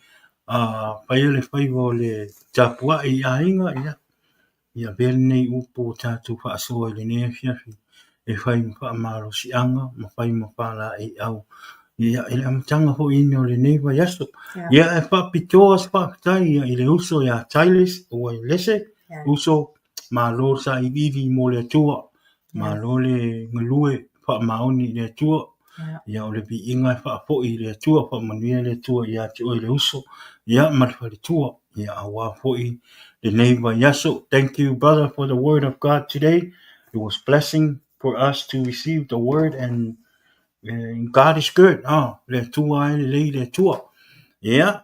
faia le faiva o le tapuai i aiga, ia, ia avea lenei upu ua tatou faasoa i lenei afiafi e fai ma faamalosiaga ma fai ma faalaeiau ia, i le amataga foi ina o lenei vaiaso. Ia, e faapitoa se faafetai ia, i le uso ia Tyles Uailese, uso, malo le sailiili mo le Atua, malo le galue faamaoni i le Atua. Ia, o le viiga e faafoi i le Atua, faamanuia le Atua ia te oe le uso, ia, ma le faletua, ia, aua foi lenei vaiaso. Thank you, brother, for the word of God today. It was blessing for us to receive the word and God is good. Ah, le Atua e lelei le Atua. Ia,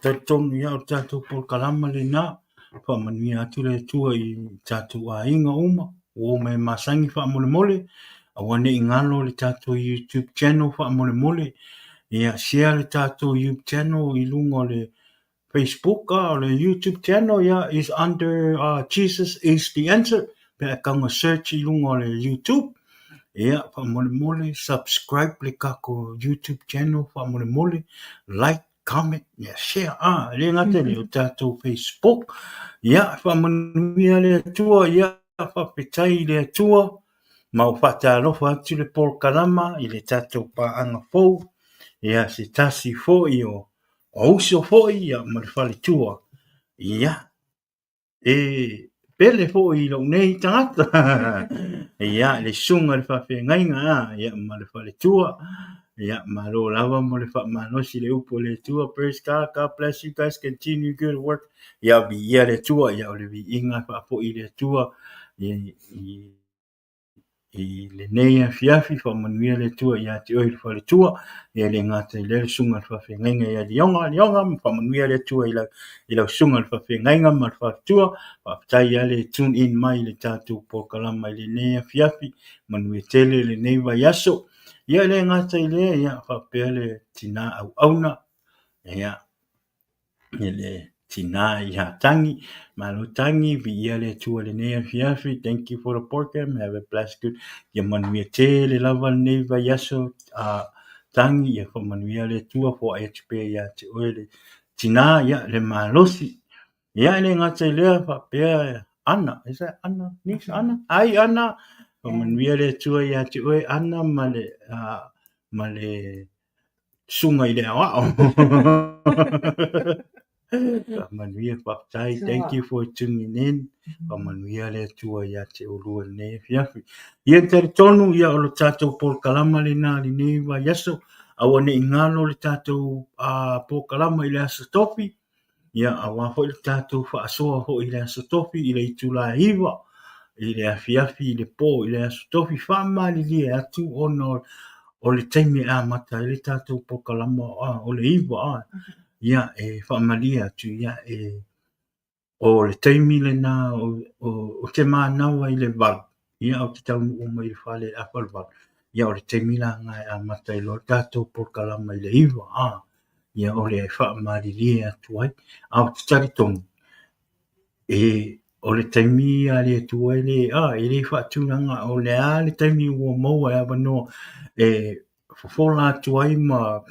talitonu ia o le tatou polokalama lena. Faamanuia atu le Atua i tatou aiga uma. Ua o mai masani faamolemole. Aua ne i galo le tatou YouTube channel faamolemole. Ia, share le tatou YouTube channel i luga o le Facebook, o le YouTube channel, ia, is under Jesus is the answer. Pe a taga search i luga o le YouTube. Ia, faamolemole, subscribe le tatou YouTube channel faamolemole, like, comment, ia, share, e le gata i lea, o tatou Facebook. Ia, faamanuia le Atua, ia, faafetai i le Atua, ma ua faatalofa atu le polokalama i le tatou paaga fou, ia, se tasi foi o uso foi ia, ma le faletua, ia, e pele foi i lou nei tagata. Ia, le susuga i le faafeagaiga, a, ia, ma le faletua. Ia, malo lava mo le faamalosi i le upu a le Atua. Praise God, God bless you guys, continue good work. Ia, viia le Atua, ia, o le viiga e faafoi i le Atua i lenei afiafi, faamanuia le Atua ia te oe le faletua, ia le gata i lea le susuga i le faafeagaiga ia Lioga, Lioga, ma faamanuia le Atua i lau susuga i le faafeagaiga ma le faletua. Faafetai ia le tune in mai i le tatou polokalama i lenei afiafi, manuia tele lenei vaiaso. Ia le gata i lea, ia faapea le tina auauna, ia, i le tina ia Tangi. Malo Tangi, viia le Atua i lenei afiafi. Thank you for the program. Have a blessed good. Ia manuia tele lava lenei vaiaso a Tangi. Ia faamanuia le Atua foai atu pea ia te oe le tina, ia le malosi. Ia e le gata i lea faapea Ana, is that Ana? Niece Ana? Ai Ana. Faamanuia le Atua ia te oe Ana ma le, ma le susuga i le aoao. Faamanuia, faafetai. Thank you for tuning in. Faamanuia le Atua ia te oulua i lenei afiafi. Ia e talitonu ia o le tatou polokalama lena i lenei vaiaso. Aua ne i galo le tatou polokalama i le Aso Tofi. Ia, aua foi le tatou faasoa foi i le Aso Tofi i le itula e 9 i le afiafi i le po i le Aso Tofi, faamalilie atu ona o le taimi e amata ai le tatou polokalama o le 9 a. Ia, e faamalie atu, ia, e o le taimi lena o te manava i le 8, ia, ou te taunuu mai i le fale i le afa o le 8, ia, o le taimi la lena e amata ai loa le tatou polokalama i le 9 a. Ia, o le faamalilie atu ai. A ou te talitonu, e o le taimi a le Atua e le, a, e le faatulaga, o le a le taimi ua maua e avanoa e fofola atu ai ma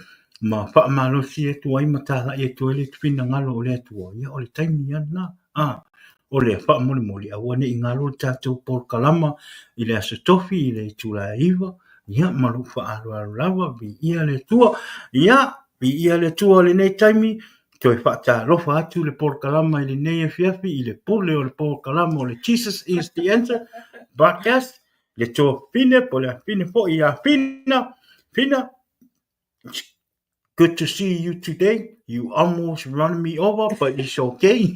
ma faamalosi atu ai ma talai atu ai le finagalo o le Atua, ia o le taimi lava lena. A, o lea faamolemole aua ne i galo le tatou polokalama i le Aso Tofi i le itula e 9, ia ma lou faaaloalo lava, viia le Atua. Ia, viia le Atua i lenei taimi, toe faatalofa atu le polokalama i lenei afiafi i le pule o le polokalama o le Jesus is the Answer broadcast, le tuafafine po o le afafine foi ia Fina. Fina, it's good to see you today. You almost run me over, but it's okay.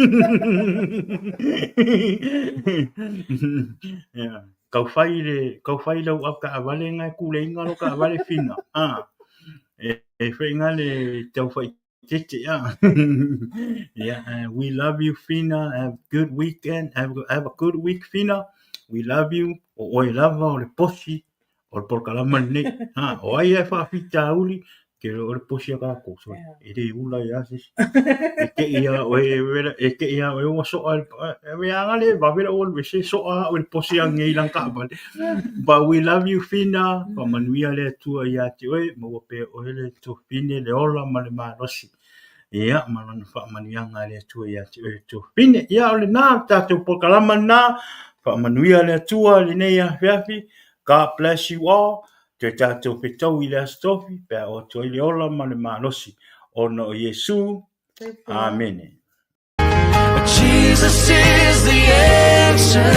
Yeah. Kau whai le, kau whai lau au kaavale ngai kule inga lo kaavale Fina. Ah. E, e whainga le tau whai tete ah. Yeah, we love you Fina. Have a good weekend. Have, have a good week Fina. We love you. O oe lava o le posi o le polokalama lenei. Ha, o ai e faafitauli ke o le posi a kākou. So, e le ula ia se isi. E te ia oe e e te ia oe ua soa e me anga le vave la ua se soa o le posi a ngei lang kaavale. But we love you Fina. Faamanuia le Atua ia te oe, maua pea oe le tuafafine, le ola ma le malosi. Ia, ma lana faamanuiaga a le Atua ia te oe tuafafine. Ia, o lena, le tatou polokalama lena. Faamanuia le Atua i lenei afiafi. God bless you all. Toe tatou fetau i le Aso Tofi, pe a oo atu ai le ola ma le malosi ona o Iesu. Amene. Jesus is the answer.